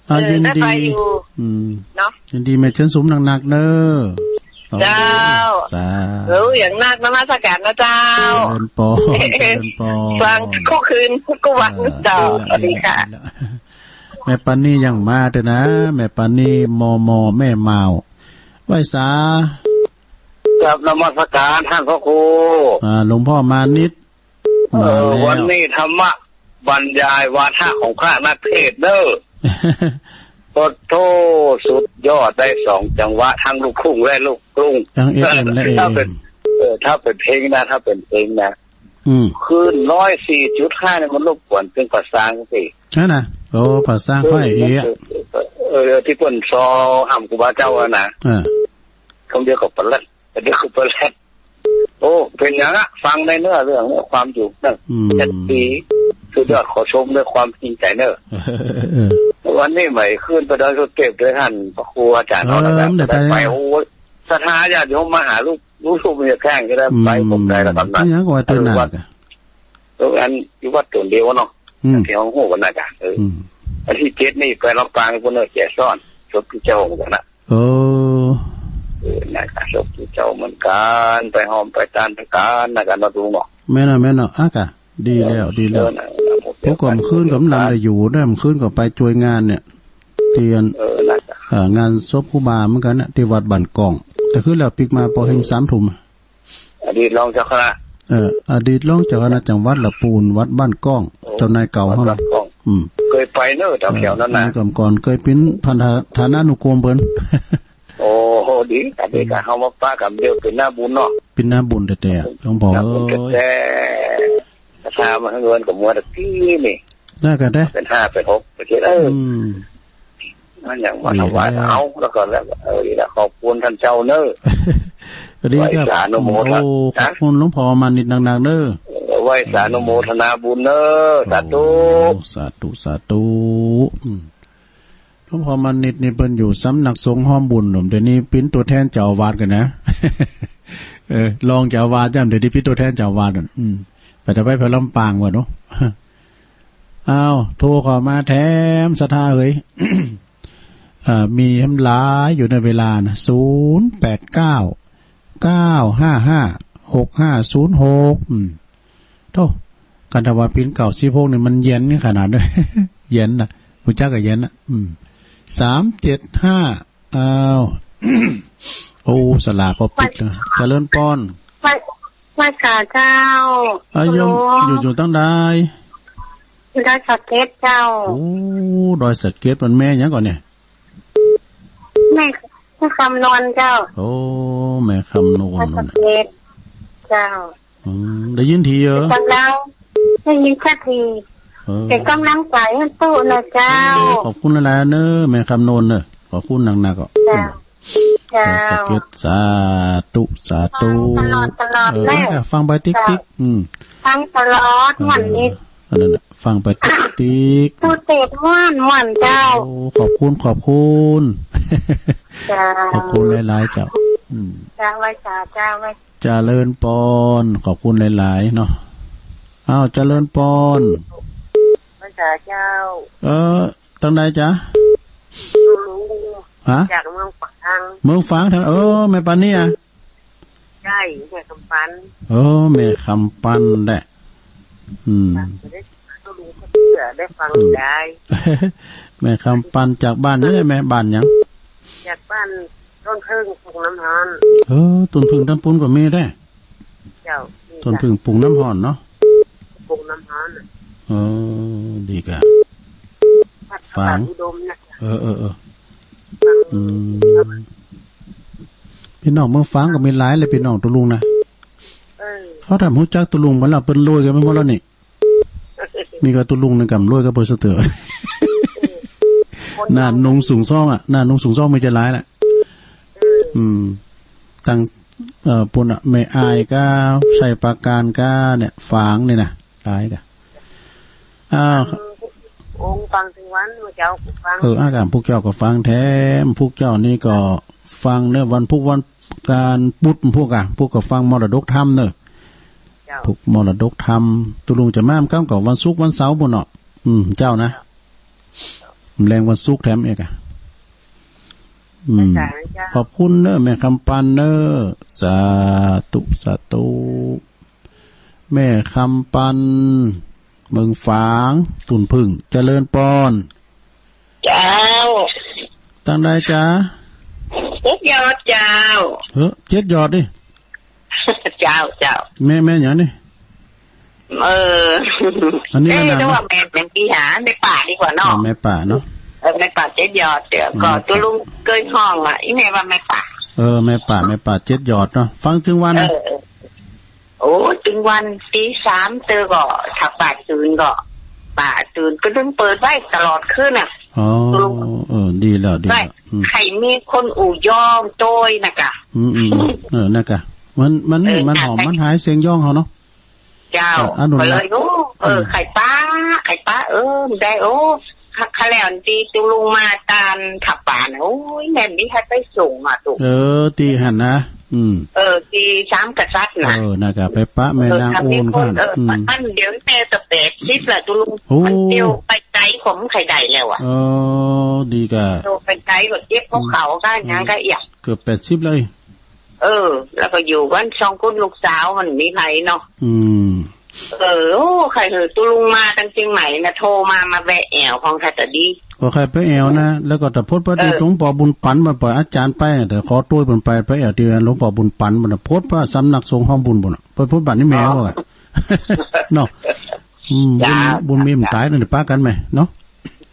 อ่ะ เออ ยินดี ได้ไปอยู่ อืม เนาะ ยินดีแม่เชิญสุมหนักๆ เน่อ เจ้า สา เออ อย่างนักนมัสการนะเจ้า เจริญปอน เจริญปอน ฟังกู้คืนกู้วัน เออ เจ้า ดีละ สวัสดีค่ะ ดีละ แม่ปานียังมาเต๊อะนะ แม่ปานี มม แม่มาว ไหว้สา กราบนมัสการท่านพระครู อ่า หลวงพ่อมานิด เออ มาแล้ว วันนี้ธรรมะบรรยายวาทะของพระนักเทศน์เน่อ โอ้โธ่ สุดยอด ได้สองจังหวะ ทั้งลูกทุ่งและลูกกรุง ทั้ง เอฟเอ็ม และ ถ้าเป็น เอเอ็ม เออ ถ้าเป็นเพลงนะ ถ้าเป็นเพลงนะ อืม คลื่นร้อยสี่จุดห้าเนี่ยมันรบกวนเสียงภาษาอังกฤษ นั่นน่ะ โอ้ ภาษาค่อยเอะ เออ ที่เปิ้นซอห้ำครูบาเจ้าอะนะ อ่า คำเดียวกับปะแล็ด เดี๋ยวก็ปะแล็ด โอ้ เป๋นหยังอะ ฟังในเนื้อเรื่องเนื้อความอยู่นั่น อืม แฮปปี้ สุดยอด ขอชมด้วยความจริงใจเนอะ เออ วันนี้ไหมขึ้นไปดอยสุเทพด้วยท่านพระครูอาจารย์ เออ เอาละ มันได้ไป ได้ไป โอ้ย ศรัทธาญาติโยมมาหาลูก ฮู้ ฮู้ มันจะแข้งจะได้ อืม ไปผมได้แล้วครับนะ อันหยังก็ว่าเตื้อหน้า เออ วัด กะ เออ อันอยู่วัดต้นเดียวเนาะ อืม ตี้เฮาฮู้กั๋นนะจ๊ะ เออ อืม อันตี้เจ็ดนี่ไปลำปางปุ้นเนาะ แจซ้อน ศพตี้เจ้าเหมือนกั๋นนะ เออ เออ นะจ๊ะ ศพตี้เจ้าเหมือนกั๋น ไปหอมไปตานไปกั๋นนะจ๊ะเนาะ ลุงเนาะ แม่นเนาะ แม่นเนาะ อ่ะกะ ดีแล้ว ดีแล้ว เออ นะ ผมก็เมื่อคืนก็บ่หลับได้อยู่นะ เมื่อคืนก็ไปจอยงานเนี่ย ตี้อัน เออ นะจ๊ะ เอ่อ งานศพครูบาเหมือนกั๋นนะ ตี้วัดบ้านก้อง แต่คืนแล้วปิ๊กมาปอหิมสามทุ่ม อดีตรองเจ้าคณะ เออ อดีตรองเจ้าคณะจังหวัดละปูน วัดบ้านก้อง โอ้ เจ้านายเก่าเฮา วัดบ้านก้อง อืม เกยไปเนอะ แถวๆ นั้นนะ เออ เมื่อก่อนเกยเป๋นประธานานุกรมเปิ้น โอ้ ดี อันนี้ก็ อืม เฮามาปะกั๋นเดี๋ยวเป๋นหน้าบุญเนาะ เป๋นหน้าบุญแต๊ๆ หลวงพ่อ หน้าบุญ เอ้ย แต๊ๆ ถ้ามาให้เงินกับมัวตะกี้นี่ น่ากันได้ เป๋นห้าเป๋นหก ไปเถอะ เออ อืม มันอย่างมาถวาย ดีแล้ว เอา แล้วก็ แล้วก็ เออ นี่แหละ ขอบคุณต้านเจ้าเนอะ ก็ดีครับ ไหว้สาอนุโมทนา โอ้ ขอบคุณหลวงพ่อมานิดนักๆ เนอะ เออ ไหว้สาอนุโมทนาบุญเนอะ สาธุ โอ้ สาธุ สาธุ อืม หลวงพ่อมานิดนี่เปิ้นอยู่สำนักสงฆ์ฮ้อมบุญหนอ เดี๋ยวนี้เป๋นตั๋วแทนเจ้าอาวาสกั๋นนะ เออ รองเจ้าอาวาสจ้ำ เดี๋ยวนี้เป๋นตั๋วแทนเจ้าอาวาสกั๋น อืม ไปแต่ไปแผวลำปางว่ะเนาะ อ้าว โทรเข้ามาแถมศรัทธาเอ๋ย เอ่อ มีแหมหลายอยู่ในเวลานะ ศูนย์แปดเก้า เก้าห้าห้า หกห้าศูนย์หก อืม โธ่ คันถ้าว่าเป๋นเก้าสิบหกนี่มันเย็นขนาดนั้น เย็นนะ ฮู้จักก็เย็นนะ อืม สามเจ็ดห้า อ้าว โอ้ สลากก็ปิดแล้ว เจริญปอน ไหว้ ไหว้สาเจ้า อ่ะ โยม คุณลุง อยู่ อยู่ตังใด อยู่ดอยสะเก็ดเจ้า โอ้ ดอยสะเก็ด มันแม่หยังก่อเนี่ย แม่ แม่คำนวณเจ้า โอ้ แม่คำนวณ ดอยสะเก็ดเจ้า อืม ได้ยินทีเหรอ เป๋นก๋ำลัง ได้ยินชัดที เออ เป๋นก๋ำลังใจ๋หื้อตุ๊นะเจ้า เออ ขอบคุณหลายๆ เนอะ แม่คำนวณเนอะ ขอบคุณนักๆ อ่ะ เจ้า อืม เจ้า ดอยสะเก็ด สาธุ สาธุ ฟังตลอด ตลอด เออ เลย ฟังไปติ๊กๆ เจ้า อืม ฟังตลอด เออ วันนี้ อันนั้นน่ะ ฟังไปติ๊กๆ พูดเตดม่วนม่วนเจ้า โอ้ ขอบคุณ ขอบคุณ เจ้า ขอบคุณหลายๆ เจ้า อืม เจ้า ไหว้สาเจ้า ไหว้ เจริญปอน ขอบคุณหลายๆ เนาะ อ้าว เจริญปอน ไหว้สาเจ้า เออ ตังใดจ๊ะ ลุง ฮะ จากเมืองฝาง เมืองฝางท่าน เออ แม่ปานนี่อะ ใจ้ แม่คำปัน เออ แม่คำปันแหละ อืม ได้ฟังลุงก็เชื่อ ได้ฟัง อืม ได้ แม่คำปันจากบ้านนี่แหละ แม่บ้านหยัง จากบ้านต้นผึ้งปุงน้ำฮ้อน เออ ต้นผึ้งต้นปุ้นก็มีได้ เจ้า มี ต้นผึ้งปุงน้ำฮ้อนเนาะ ปุงน้ำฮ้อนน่ะ เออ ดีกะ วัด ฝาง ป่าอุดมนะ เออ เออ เออ ฝาง อืม ครับ ปี้น้องเมืองฝางก็มีหลายเลย ปี้น้องตุ๊ลุงนะ เออ เขาถามฮู้จักตุ๊ลุงบ่ล่ะ เปิ้นรวยกั๋นไปหมดแล้วนี่ มีก็ตุ๊ลุงนึ่งก่ำรวยก็เปิ้นเสถียร คน หน้านุ่งสูงซ่องอะ หน้านุ่งสูงซ่องมีจะหลายแหละ เออ อืม ตัง เอ่อ ปุ้นอะ แม่อายก็ ชัยปราการก็เนี่ย ฝางนี่นะ หลายกะ อ้าว องค์ฟังถึงวัน เมื่อเจ้าก็ฟัง เออ อากาศพวกเจ้าก็ฟังแถม พวกเจ้านี่ก็ฟังเนอะ วันพุธวัน วันพุธพวกอะ พวกก็ฟังมรดกธรรมเนอะ เจ้า พวกมรดกธรรม ตุ๊ลุงจะมาก้ำก็วันศุกร์วันเสาร์ปุ้นเนาะ อืม เจ้านะ แลงวันศุกร์แถมเอกอะ อืม สาธุเจ้า ขอบคุณเนอะ แม่คำปันเนอะ สาธุ สาธุ แม่คำปัน เมืองฝาง ต้นผึ้ง เจริญปอน เจ้า ตังใดจ๊ะ เจ็ดยอดเจ้า เฮ้อ เจ็ดยอดนี่ เจ้า เจ้า แม่ แม่หยังนี่ เออ อันนี้ เอ๊ะ แม่นาง เรียกว่าแม่ แม่ปีหา แม่ป่าดีกว่าเนาะ อ๋อ แม่ป่าเนาะ เออ แม่ป่าเจ็ดยอด เดี๋ยวก็ อืม ตุ๊ลุงเกยฮ้องอะ อีแม่ว่าแม่ป่า เออ แม่ป่า แม่ป่าเจ็ดยอดเนาะ ฟังตึงวัน เออ เออ โอ้ ตึงวันตีสามเตื้อก็ ถ้าป่าตื่นก็ ป่าตื่นก็ต้องเปิดไว้ตลอดคืนน่ะ อ๋อ เออ ดีแล้ว ดีแล้ว อืม ใค่มีคนอู้ย้องโตยนะกะ อืม อืม เออ นะกะ มัน มัน เออ มันหอม มันหายเสียงย้องเขาเนาะ เจ้า อ่ะ อนุรักษ์ ก็เลย โอ้ เออ อืม ใค่ปะ ใค่ปะ เออ ได้ โอ้ คัก คักแล้วตี้ตุ๊ลุงมาตานถ้ำป่าน่ะ โอ้ย แม่นดี ใค่ไปส่งอะตุ๊ เออ ตี้หั้นนะ อืม เออ ตี้สามกษัตริย์น่ะ เออ นั่นก็ไปปะแม่นางโอน เออ ข้า เออ อืม อันเดี๋ยวแม่ก็แปดสิบละตุ๊ลุง โอ้ อันเตียวไปไกลก็บ่ใค่ได้แล้วอะ เออ ดีก่ะ เตียวไปไกลก็เจ็บหัวเข่าก่ะ อืม หยังก่ะเอี้ย เกือบแปดสิบเลย เออ แล้วก็อยู่กั๋นสองคนลูกสาว บ่มีใผเนาะ อืม เออ โอ้ ใค่หื้อตุ๊ลุงมาตังเจียงใหม่นะ โทรมา มาแวะแอ่วของข้าตะดี ก็ใค่ไปแอ่วนะ แล้วก็ตะพดว่า เออ ตี้หลวงป้อบุญปั๋น บ่าปล่อยอาจ๋ารย์ไป แต่ขอตวยเปิ้นไป ไปแอ่วตี้หลวงป้อบุญปั๋น บ่าตะพดว่าสำนักสงฆ์ห้องบุญ บ่าน่ะ ไปพดบัดนี้แม่ อ๋อ ว่า เนาะ อืม จ้า บุญ บุญมีมันต๋ายแล้วนี่ ปะกั๋นแม่เนาะ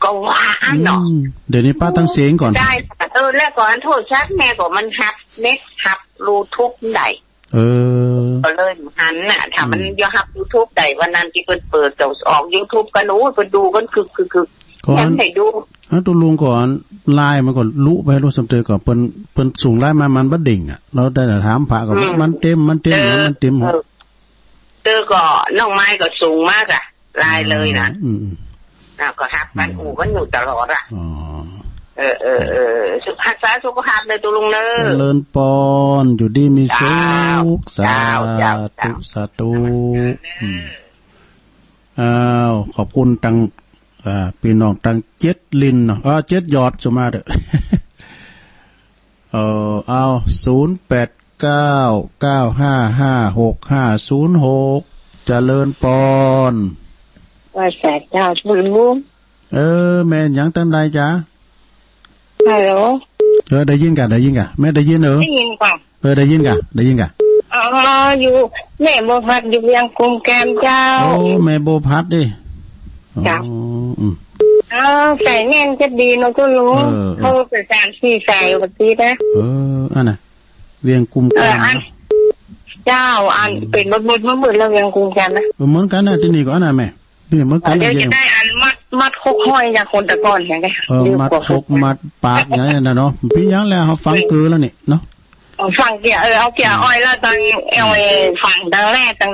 ก็ว่าอั้นเนาะ อืม เดี๋ยวนี้ปะตังเสียงก่อน ได้ เออ แล้วก่อนโทรศัพท์แม่ก็มันฮับเน็ตฮับบลูทูธได้ เออ ก็เลยหันน่ะ ถ้ามัน อืม บ่ฮับบลูทูธได้ วันนั้นตี้เปิ้นเปิดก็ออกยูทูบกั๋น โอ้ย เปิ้นดูกั๋นคึกคึกคึก ก่อน ยังได้ดู ฮะ ตุ๊ลุงก่อน ไลน์มันก็ลุไป ฮู้ซ้ำเตยก่อน เปิ้น เปิ้นส่งไลน์มา มันบ่เด้งอะ เฮาได้แต่ถามพระก็ อืม มันเต็ม มันเต็ม เออ มันเต็ม เออ เตยก็น้องไม้ก็ส่งมาก่ะ ไลน์เลยน่ะ อืม อืม อ่ะ ก็ฮับกั๋น อืม อู้กั๋นอยู่ตลอดอะ อ๋อ เออ เออ เออ สุขภาพ สุขภาพเน่อตุ๊ลุงเน่อ เจริญปอน อยู่ดีมีสุข เจ้า สาธุ เจ้า เจ้า สาธุ อืม อ้าว ขอบคุณตัง อ่า ปี้น้องตังเจ็ดลินเนาะ เออ เจ็ดยอด สุมาเถอะ เออ เอา ศูนย์แปดเก้า เก้าห้าห้า หกห้าศูนย์หก เจริญปอน ว่าแต่เจ้าตุ๊ลุง เออ แม่หยังตังใดจ๊ะ ฮัลโหล เออ ได้ยินก่ะ ได้ยินก่ะ แม่ได้ยินเออ ได้ยินก่ะ เออ ได้ยินก่ะ ได้ยินก่ะ อ๋อ อยู่ แม่บัวผัดอยู่เวียงกุมแกมเจ้า โอ้ แม่บัวผัดดิ เจ้า อ๋อ อืม เออ สายแม่นจะดีเนาะตุ๊ลุง เออ เออ โทรไปสามสี่สายก็ติดนะ เออ อันน่ะ เวียงกุมแกม เออ อัน เนาะ เจ้า อัน อืม เป๋นหมดๆ หมดๆ แล้วเวียงกุมแกมนะ เออ เหมือนกั๋นน่ะ ตี้นี่ก็อันน่ะแม่ นี่เหมือนกั๋น เดี๋ยว เวียง จะได้อันมัด มัดหกห้อยอย่างคนแต่ก่อนอย่างเงี้ย เออ มัดหก มัดปากอย่างนั้นน่ะเนาะ ปี้ยังแล้ว เฮาฟังเกือแล้วนี่เนาะ เอาฟังเกียร์ เออ เอาเกียร์อ้อยแล้วตัง เออ เอาไอ้ฟังตังแรกตัง